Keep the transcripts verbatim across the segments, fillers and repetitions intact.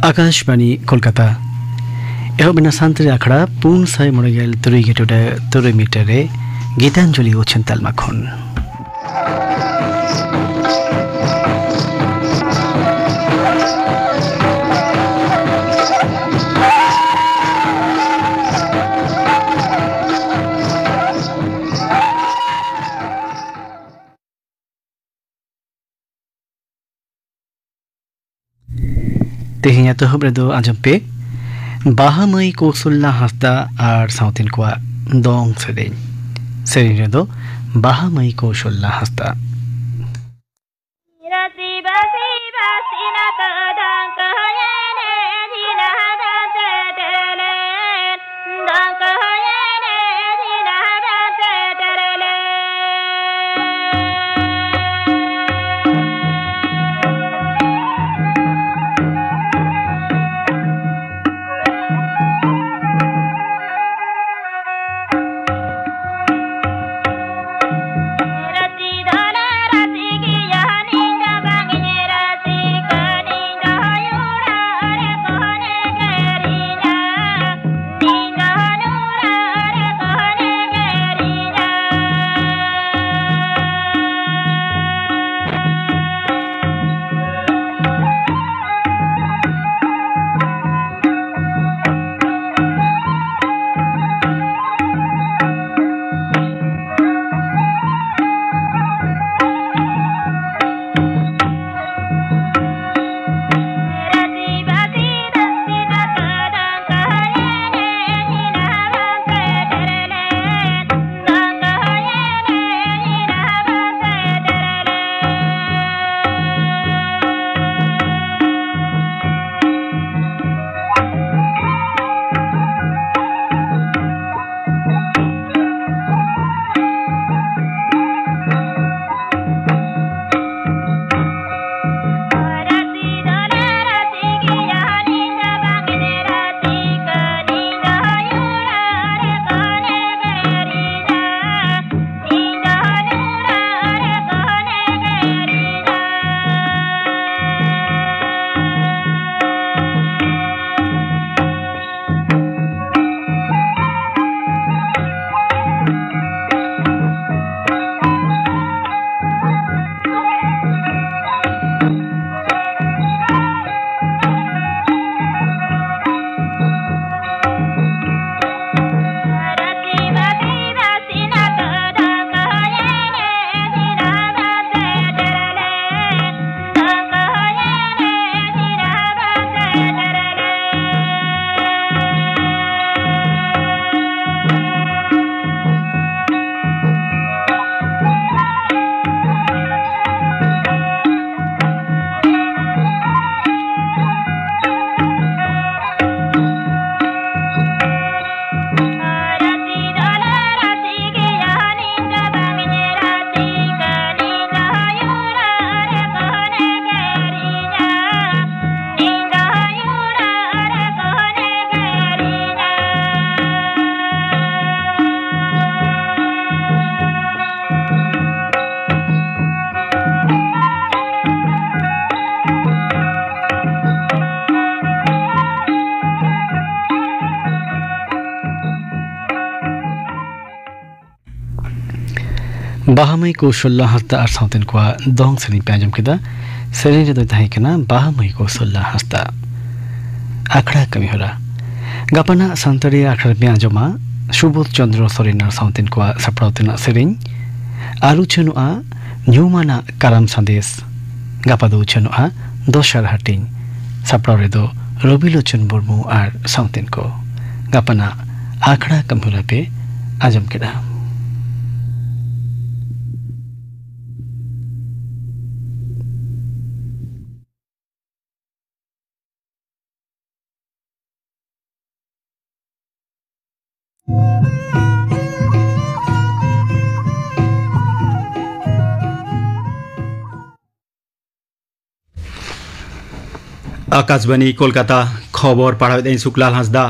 ᱟᱠᱟᱥᱵᱟᱬᱤ ᱠᱳᱞᱠᱟᱛᱟ᱾ ᱮᱦᱚᱵ ᱮᱱᱟ ᱥᱟᱱᱛᱟᱲᱤ ᱟᱠᱷᱲᱟ ᱯᱩᱱ ᱥᱟᱭ ᱢᱚᱬᱮ ᱜᱮᱞ ᱛᱩᱨᱩᱭ ᱜᱮ ᱴᱩᱰᱟᱹ ᱛᱩᱨᱩᱭ ᱢᱤᱴᱟᱨ ᱨᱮ ᱜᱤᱛᱟᱧᱡᱚᱞᱤ ᱩᱪᱷᱟᱹᱱ ᱛᱟᱞᱢᱟ ᱠᱷᱚᱱ᱾ ᱛᱮᱦᱮᱧ ᱮᱛᱚᱦᱚᱵ ᱨᱮᱫᱚ ᱟᱸᱡᱚᱢ ᱯᱮ ᱵᱟᱦᱟ ᱢᱟᱹᱭ ᱠᱳᱥᱚᱞᱞᱟ ᱦᱟᱸᱥᱫᱟ ᱟᱨ ᱥᱟᱶᱛᱮᱱ ᱠᱚᱣᱟᱜ ᱫᱚᱝ ᱥᱮᱨᱮᱧ᱾ ᱥᱮᱨᱮᱧ ᱨᱮᱫᱚ ᱵᱟᱦᱟ ᱢᱟᱹᱭ ᱠᱳᱥᱚᱞᱞᱟ ᱦᱟᱸᱥᱫᱟ᱾ ᱵᱟᱦᱟ ᱢᱟᱹᱭ ᱠᱚᱥᱚᱞᱞᱟ ᱦᱟᱸᱥᱫᱟ ᱟᱨ ᱥᱟᱶᱛᱮᱱ ᱠᱚᱣᱟᱜ ᱫᱚᱝ ᱥᱮᱨᱮᱧ ᱯᱮ ᱟᱸᱡᱚᱢ ᱠᱮᱫᱟ᱾ ᱥᱮᱨᱮᱧ ᱨᱮᱫᱚᱭ ᱛᱟᱦᱮᱸ ᱠᱟᱱᱟ ᱵᱟᱦᱟ ᱢᱟᱹᱭ ᱠᱚᱥᱚᱞᱞᱟ ᱦᱟᱸᱥᱫᱟ᱾ ᱟᱠᱷᱲᱟ ᱠᱟᱹᱢᱤᱦᱚᱨᱟ᱾ ᱜᱟᱯᱟᱱᱟᱜ ᱥᱟᱱᱛᱟᱲᱤ ᱟᱠᱷᱲᱟ ᱨᱮᱯᱮ ᱟᱸᱡᱚᱢᱟ ᱥᱩᱵᱳᱫᱷ ᱪᱚᱸᱫᱽᱨᱚ ᱥᱚᱨᱮᱱ ᱟᱨ ᱥᱟᱶᱛᱮᱱ ᱠᱚᱣᱟᱜ ᱥᱟᱯᱲᱟᱣ ᱛᱮᱱᱟᱜ ᱥᱮᱨᱮᱧ᱾ ᱟᱨ ᱩᱪᱷᱟᱹᱱᱚᱜᱼᱟ ᱧᱩᱢᱟᱱᱟᱜ ᱠᱟᱨᱟᱢ ᱥᱟᱸᱫᱮᱥ᱾ ᱜᱟᱯᱟ ᱫᱚ ᱩᱪᱷᱟᱹᱱᱚᱜᱼᱟ ᱫᱚᱥᱟᱨ ᱦᱟᱹᱴᱤᱧ᱾ ᱥᱟᱯᱲᱟᱣ ᱨᱮᱫᱚ ᱨᱚᱵᱤᱞᱳᱪᱚᱱ ᱢᱩᱨᱢᱩ ᱟᱨ ᱥᱟᱶᱛᱮᱱ ᱠᱚ᱾ ᱜᱟᱯᱟᱱᱟᱜ ᱟᱠᱷᱲᱟ ᱠᱟᱹᱢᱤᱦᱚᱨᱟ ᱯᱮ ᱟᱸᱡᱚᱢ ᱠᱮᱫᱟ᱾ ᱟᱠᱟᱥᱵᱟᱱᱤ ᱠᱳᱞᱠᱟᱛᱟ, ᱠᱷᱚᱵᱚᱨ ᱯᱟᱲᱦᱟᱣᱮᱫ ᱟᱹᱧ ᱥᱩᱠᱞᱟᱞ ᱦᱟᱸᱥᱫᱟ᱾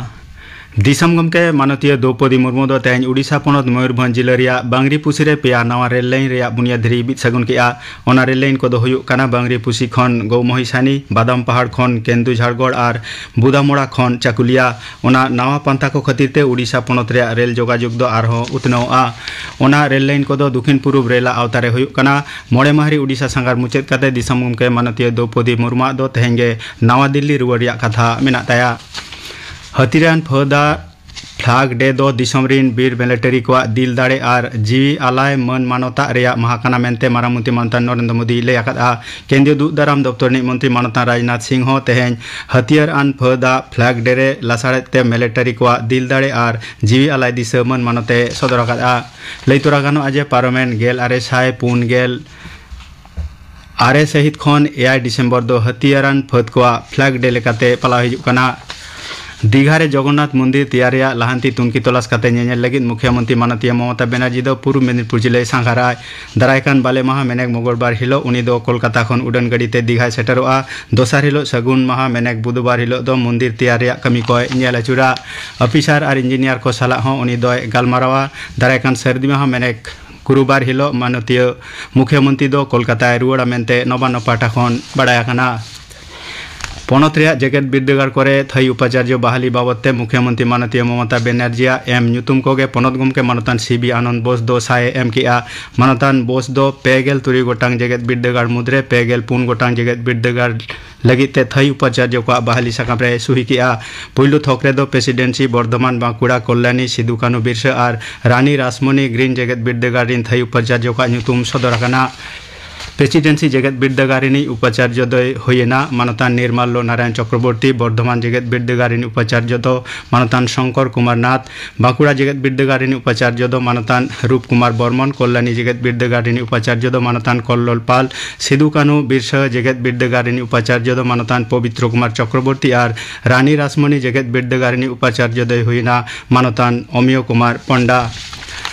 ᱫᱤᱥᱚᱢ ᱜᱚᱢᱠᱮ ᱢᱟᱱᱚᱛᱤᱭᱟᱹ ᱫᱨᱚᱣᱯᱚᱫᱤ ᱢᱩᱨᱢᱩ ᱫᱚ ᱛᱮᱦᱮᱧ ᱳᱰᱤᱥᱟ ᱯᱚᱱᱚᱛ ᱢᱚᱭᱩᱨᱵᱷᱚᱸᱡᱽ ᱡᱤᱞᱟᱹ ᱨᱮᱭᱟᱜ ᱵᱟᱝᱨᱤᱯᱩᱥᱤ ᱨᱮ ᱯᱮᱭᱟ ᱱᱟᱣᱟ ᱨᱮᱞ ᱞᱟᱭᱤᱱ ᱨᱮᱭᱟᱜ ᱵᱩᱱᱤᱭᱟᱹᱫ ᱫᱷᱤᱨᱤ ᱵᱤᱫ ᱥᱟᱹᱜᱩᱱ ᱠᱮᱫᱼᱟ᱾ ᱚᱱᱟ ᱨᱮᱞ ᱞᱟᱭᱤᱱ ᱠᱚᱫᱚ ᱦᱩᱭᱩᱜ ᱠᱟᱱᱟ ᱵᱟᱝᱨᱤᱯᱩᱥᱤ ᱠᱷᱚᱱ ᱜᱳᱢᱚᱦᱤᱥᱟᱱᱤ, ᱵᱟᱫᱟᱢᱯᱟᱦᱟᱲ ᱠᱷᱚᱱ ᱠᱮᱱᱫᱩᱡᱷᱟᱲᱜᱚᱲ ᱟᱨ ᱵᱩᱫᱟᱢᱳᱲᱟ ᱠᱷᱚᱱ ᱪᱟᱠᱩᱞᱤᱭᱟ᱾ ᱚᱱᱟ ᱱᱟᱣᱟ ᱯᱟᱱᱛᱷᱟ ᱠᱚ ᱠᱷᱟᱹᱛᱤᱨ ᱛᱮ ᱳᱰᱤᱥᱟ ᱯᱚᱱᱚᱛ ᱨᱮᱭᱟᱜ ᱨᱮᱞ ᱡᱳᱜᱟᱡᱳᱜᱽ ᱫᱚ ᱟᱨᱦᱚᱸ ᱩᱛᱱᱟᱹᱣᱚᱜᱼᱟ᱾ ᱚᱱᱟ ᱨᱮᱞ ᱞᱟᱭᱤᱱ ᱠᱚᱫᱚ ᱫᱚᱠᱷᱤᱱ ᱯᱩᱨᱩᱵ ᱨᱮᱞ ᱟᱜ ᱟᱣᱛᱟ ᱨᱮ ᱦᱩᱭᱩᱜ ᱠᱟᱱᱟ᱾ ᱢᱚᱬᱮ ᱢᱟᱦᱟ ᱨᱮ ᱳᱰᱤᱥᱟ ᱥᱟᱸᱜᱷᱟᱨ ᱢᱩᱪᱟᱹᱫ ᱠᱟᱛᱮ ᱫᱤᱥᱚᱢ ᱜᱚᱢᱠᱮ ᱢᱟᱱᱚᱛᱤᱭᱟᱹ ᱫᱨᱚᱣᱯᱚᱫᱤ ᱢᱩᱨᱢᱩᱣᱟᱜ ᱫᱚ ᱛᱮᱦᱮᱧ ᱜᱮ ᱱᱟᱣᱟ ᱫᱤᱞᱞᱤ ᱨᱩᱣᱟᱹᱲ ᱨᱮᱭᱟᱜ ᱠᱟᱛᱷᱟ ᱢᱮᱱᱟᱜ ᱛᱟᱭᱟ᱾ ᱦᱟᱹᱛᱤᱨᱟᱱ ᱯᱷᱟᱹᱫᱟ ᱯᱷᱞᱟᱜ ᱰᱮ ᱫᱚ ᱫᱤᱥᱚᱢ ᱨᱤᱱ ᱵᱤᱨ ᱢᱤᱞᱤᱴᱟᱨᱤ ᱠᱚᱣᱟᱜ ᱫᱤᱞ ᱫᱟᱲᱮ ᱟᱨ ᱡᱤᱣᱤ ᱟᱞᱟᱭ ᱢᱟᱹᱱ ᱢᱟᱱᱚᱛᱟᱜ ᱨᱮᱭᱟᱜ ᱢᱟᱦᱟ ᱠᱟᱱᱟ ᱢᱮᱱᱛᱮ ᱢᱟᱨᱟᱝ ᱢᱚᱱᱛᱨᱤ ᱢᱟᱱᱚᱛᱟᱱ ᱱᱚᱨᱮᱱᱫᱨᱚ ᱢᱳᱫᱤᱭ ᱞᱟᱹᱭ ᱟᱠᱟᱫᱼᱟ᱾ ᱠᱮᱱᱫᱨᱤᱭᱚ ᱫᱩᱜ ᱫᱟᱨᱟᱢ ᱫᱚᱯᱛᱚᱨ ᱨᱤᱱᱤᱡ ᱢᱚᱱᱛᱨᱤ ᱢᱟᱱᱚᱛᱟᱱ ᱨᱟᱡᱽᱱᱟᱛᱷ ᱥᱤᱝ ᱦᱚᱸ ᱛᱮᱦᱮᱧ ᱦᱟᱹᱛᱤᱭᱟᱨ ᱟᱱ ᱯᱷᱟᱹᱫᱟ ᱯᱷᱞᱟᱜ ᱰᱮ ᱨᱮ ᱞᱟᱥᱟᱲᱦᱮᱫ ᱛᱮ ᱢᱤᱞᱤᱴᱟᱨᱤ ᱠᱚᱣᱟᱜ ᱫᱤᱞ ᱫᱟᱲᱮ ᱟᱨ ᱡᱤᱣᱤ ᱟᱞᱟᱭ ᱫᱤᱥᱟᱹ ᱢᱟᱹᱱ ᱢᱟᱱᱚᱛ ᱮ ᱥᱚᱫᱚᱨ ᱟᱠᱟᱫᱼᱟ᱾ ᱞᱟᱹᱭ ᱛᱚᱨᱟ ᱜᱟᱱᱚᱜᱼᱟ ᱡᱮ ᱯᱟᱨᱚᱢᱮᱱ ᱜᱮᱞ ᱟᱨᱮ ᱥᱟᱭ ᱯᱩᱱ ᱜᱮᱞ ᱟᱨᱮ ᱥᱟᱹᱦᱤᱛ ᱠᱷᱚᱱ ᱮᱭᱟᱭ ᱰᱤᱥᱮᱢᱵᱚᱨ ᱫᱚ ᱦᱟᱹᱛᱤᱭᱟᱨᱟᱱ ᱯᱷᱟᱹᱫ ᱠᱚᱣᱟᱜ ᱯᱷᱞᱟᱜ ᱰᱮ ᱞᱮᱠᱟᱛᱮ ᱯᱟᱞᱟᱣ ᱦᱤᱡᱩᱜ ᱠᱟᱱᱟ᱾ ᱫᱤᱜᱷᱟ ᱨᱮ ᱡᱚᱜᱚᱱᱱᱟᱛᱷ ᱢᱚᱱᱫᱤᱨ ᱛᱮᱭᱟᱨ ᱨᱮᱭᱟᱜ ᱞᱟᱦᱟᱱᱛᱤ ᱛᱩᱱᱠᱷᱤ ᱛᱚᱞᱟᱥ ᱠᱟᱛᱮ ᱧᱮᱧᱮᱞ ᱞᱟᱹᱜᱤᱫ ᱢᱩᱠᱷᱭᱟᱹ ᱢᱚᱱᱛᱨᱤ ᱢᱟᱱᱚᱛᱤᱭᱟᱹ ᱢᱚᱢᱚᱛᱟ ᱵᱮᱱᱟᱨᱡᱤ ᱫᱚ ᱯᱩᱨᱩᱵ ᱢᱮᱫᱤᱱᱯᱩᱨ ᱡᱤᱞᱟᱹᱭ ᱥᱟᱸᱜᱷᱟᱨᱟᱭ᱾ ᱫᱟᱨᱟᱭ ᱠᱟᱱ ᱵᱟᱞᱮ ᱢᱟᱦᱟ ᱢᱮᱱᱮᱠ ᱢᱚᱝᱜᱚᱞᱵᱟᱨ ᱦᱤᱞᱳᱜ ᱩᱱᱤ ᱫᱚ ᱠᱳᱞᱠᱟᱛᱟ ᱠᱷᱚᱱ ᱩᱰᱟᱹᱱ ᱜᱟᱹᱰᱤ ᱛᱮ ᱫᱤᱜᱷᱟᱭ ᱥᱮᱴᱮᱨᱚᱜᱼᱟ᱾ ᱫᱚᱥᱟᱨ ᱦᱤᱞᱳᱜ ᱥᱟᱹᱜᱩᱱ ᱢᱟᱦᱟ ᱢᱮᱱᱮᱠ ᱵᱩᱫᱷᱵᱟᱨ ᱦᱤᱞᱳᱜ ᱫᱚ ᱢᱚᱱᱫᱤᱨ ᱛᱮᱭᱟᱨ ᱨᱮᱭᱟᱜ ᱠᱟᱹᱢᱤ ᱠᱚᱭ ᱧᱮᱞ ᱟᱹᱪᱩᱨᱟ᱾ ᱚᱯᱷᱤᱥᱟᱨ ᱟᱨ ᱤᱧᱡᱤᱱᱤᱭᱟᱨ ᱠᱚ ᱥᱟᱞᱟᱜ ᱦᱚᱸ ᱩᱱᱤ ᱫᱚᱭ ᱜᱟᱞᱢᱟᱨᱟᱣᱟ᱾ ᱫᱟᱨᱟᱭ ᱠᱟᱱ ᱥᱟᱹᱨᱫᱤ ᱢᱟᱦᱟ ᱢᱮᱱᱮᱠ ᱜᱩᱨᱩᱵᱟᱨ ᱦᱤᱞᱳᱜ ᱢᱟᱱᱚᱛᱤᱭᱟᱹ ᱢᱩᱠᱷᱭᱟᱹ ᱢᱚᱱᱛᱨᱤ ᱫᱚ ᱠᱳᱞᱠᱟᱛᱟᱭ ᱨᱩᱣᱟᱹᱲᱟ ᱢᱮᱱᱛᱮ ᱱᱚᱵᱟᱱᱱᱚ ᱯᱟᱦᱴᱟ ᱠᱷᱚᱱ ᱵᱟᱰᱟᱭ ᱟᱠᱟᱱᱟ᱾ ᱯᱚᱱᱚᱛ ᱨᱮᱭᱟᱜ ᱡᱮᱜᱮᱛ ᱵᱤᱨᱫᱟᱹᱜᱟᱲ ᱠᱚᱨᱮ ᱛᱷᱟᱹᱭᱤ ᱩᱯᱟᱪᱟᱨᱡᱚ ᱵᱟᱦᱟᱞᱤ ᱵᱟᱵᱚᱫ ᱛᱮ ᱢᱩᱠᱷᱭᱟᱹᱢᱚᱱᱛᱨᱤ ᱢᱟᱱᱚᱛᱤᱭᱟᱹ ᱢᱚᱢᱚᱛᱟ ᱵᱮᱱᱟᱨᱡᱤᱭᱟᱜ ᱮᱢ ᱧᱩᱛᱩᱢ ᱠᱚᱜᱮ ᱯᱚᱱᱚᱛ ᱜᱚᱢᱠᱮ ᱢᱟᱱᱚᱛᱟᱱ ᱥᱤ ᱵᱤ ᱟᱱᱚᱱᱫ ᱵᱳᱥ ᱫᱚ ᱥᱟᱭ ᱮ ᱮᱢ ᱠᱮᱜᱼᱟ᱾ ᱢᱟᱱᱚᱛᱟᱱ ᱵᱳᱥ ᱫᱚ ᱯᱮ ᱜᱮᱞ ᱛᱩᱨᱩᱭ ᱜᱚᱴᱟᱝ ᱡᱮᱜᱮᱛ ᱵᱤᱨᱫᱟᱹᱜᱟᱲ ᱢᱩᱫᱽᱨᱮ ᱯᱮ ᱜᱮᱞ ᱯᱩᱱ ᱜᱚᱴᱟᱝ ᱡᱮᱜᱮᱛ ᱵᱤᱨᱫᱟᱹᱜᱟᱲ ᱞᱟᱹᱜᱤᱫ ᱛᱮ ᱛᱷᱟᱹᱭᱤ ᱩᱯᱟᱪᱟᱨᱡᱚ ᱠᱚᱣᱟᱜ ᱵᱟᱦᱟᱞᱤ ᱥᱟᱠᱟᱢ ᱨᱮ ᱥᱩᱦᱤ ᱠᱮᱜᱼᱟ᱾ ᱯᱩᱭᱞᱩ ᱛᱷᱚᱠ ᱨᱮᱫᱚ ᱯᱨᱮᱥᱤᱰᱮᱱᱥᱤ, ᱵᱚᱨᱫᱷᱚᱢᱟᱱ, ᱵᱟᱸᱠᱩᱲᱟ, ᱠᱚᱞᱞᱟᱱᱤ, ᱥᱤᱫᱩ ᱠᱟᱹᱱᱦᱩ ᱵᱤᱨᱥᱟᱹ ᱟᱨ ᱨᱟᱱᱤ ᱨᱟᱥᱢᱚᱱᱤ ᱜᱨᱤᱱ ᱡᱮᱜᱮᱛ ᱵᱤᱨᱫᱟᱹᱜᱟᱲ ᱨᱤᱱ ᱛᱷᱟᱹᱭᱤ ᱩᱯᱟᱪᱟᱨᱡᱚ ᱠᱚᱣᱟᱜ ᱧᱩᱛᱩᱢ ᱥᱚᱫᱚᱨ ᱟᱠᱟᱱᱟ᱾ ᱯᱨᱮᱥᱤᱰᱮᱱᱥᱤ ᱡᱮᱜᱮᱛ ᱵᱤᱨᱫᱟᱹᱜᱟᱲ ᱨᱤᱱᱤᱡ ᱩᱯᱟᱪᱟᱨᱡᱚ ᱫᱚᱭ ᱦᱩᱭᱮᱱᱟ ᱢᱟᱱᱚᱛᱟᱱ ᱱᱤᱨᱢᱟᱞᱞᱚ ᱱᱟᱨᱟᱭᱚᱱ ᱪᱚᱠᱨᱚᱵᱚᱨᱛᱤ, ᱵᱚᱨᱫᱷᱚᱢᱟᱱ ᱡᱮᱜᱮᱛ ᱵᱤᱨᱫᱟᱹᱜᱟᱲ ᱨᱤᱱᱤᱡ ᱩᱯᱟᱪᱟᱨᱡᱚ ᱫᱚ ᱢᱟᱱᱚᱛᱟᱱ ᱥᱚᱝᱠᱚᱨ ᱠᱩᱢᱟᱨ ᱱᱟᱛᱷ, ᱵᱟᱸᱠᱩᱲᱟ ᱡᱮᱜᱮᱛ ᱵᱤᱨᱫᱟᱹᱜᱟᱲ ᱨᱤᱱᱤᱡ ᱩᱯᱟᱪᱟᱨᱡᱚ ᱫᱚ ᱢᱟᱱᱚᱛᱟᱱ ᱨᱩᱯ ᱠᱩᱢᱟᱨ ᱵᱚᱨᱢᱚᱱ, ᱠᱚᱞᱞᱟᱱᱤ ᱡᱮᱜᱮᱛ ᱵᱤᱨᱫᱟᱹᱜᱟᱲ ᱨᱤᱱᱤᱡ ᱩᱯᱟᱪᱟᱨᱡᱚ ᱫᱚ ᱢᱟᱱᱚᱛᱟᱱ ᱠᱚᱞᱞᱚᱞ ᱯᱟᱞ, ᱥᱤᱫᱩ ᱠᱟᱹᱱᱦᱩ ᱵᱤᱨᱥᱟᱹ ᱡᱮᱜᱮᱛ ᱵᱤᱨᱫᱟᱹᱜᱟᱲ ᱨᱤᱱᱤᱡ ᱩᱯᱟᱪᱟᱨᱡᱚ ᱫᱚ ᱢᱟᱱᱚᱛᱟᱱ ᱯᱚᱵᱤᱛᱨᱚ ᱠᱩᱢᱟᱨ ᱪᱚᱠᱨᱚᱵᱚᱨᱛᱤ ᱟᱨ ᱨᱟᱱᱤ ᱨᱟᱥᱢᱚᱱᱤ ᱡᱮᱜᱮᱛ ᱵᱤᱨᱫᱟᱹᱜᱟᱲ ᱨᱤᱱᱤᱡ ᱩᱯᱟᱪᱟᱨᱡᱚ ᱫᱚᱭ ᱦᱩᱭᱮᱱᱟ ᱢᱟᱱᱚᱛᱟᱱ ᱚᱢᱤᱭᱚ ᱠᱩᱢᱟᱨ ᱯᱚᱱᱰᱟ᱾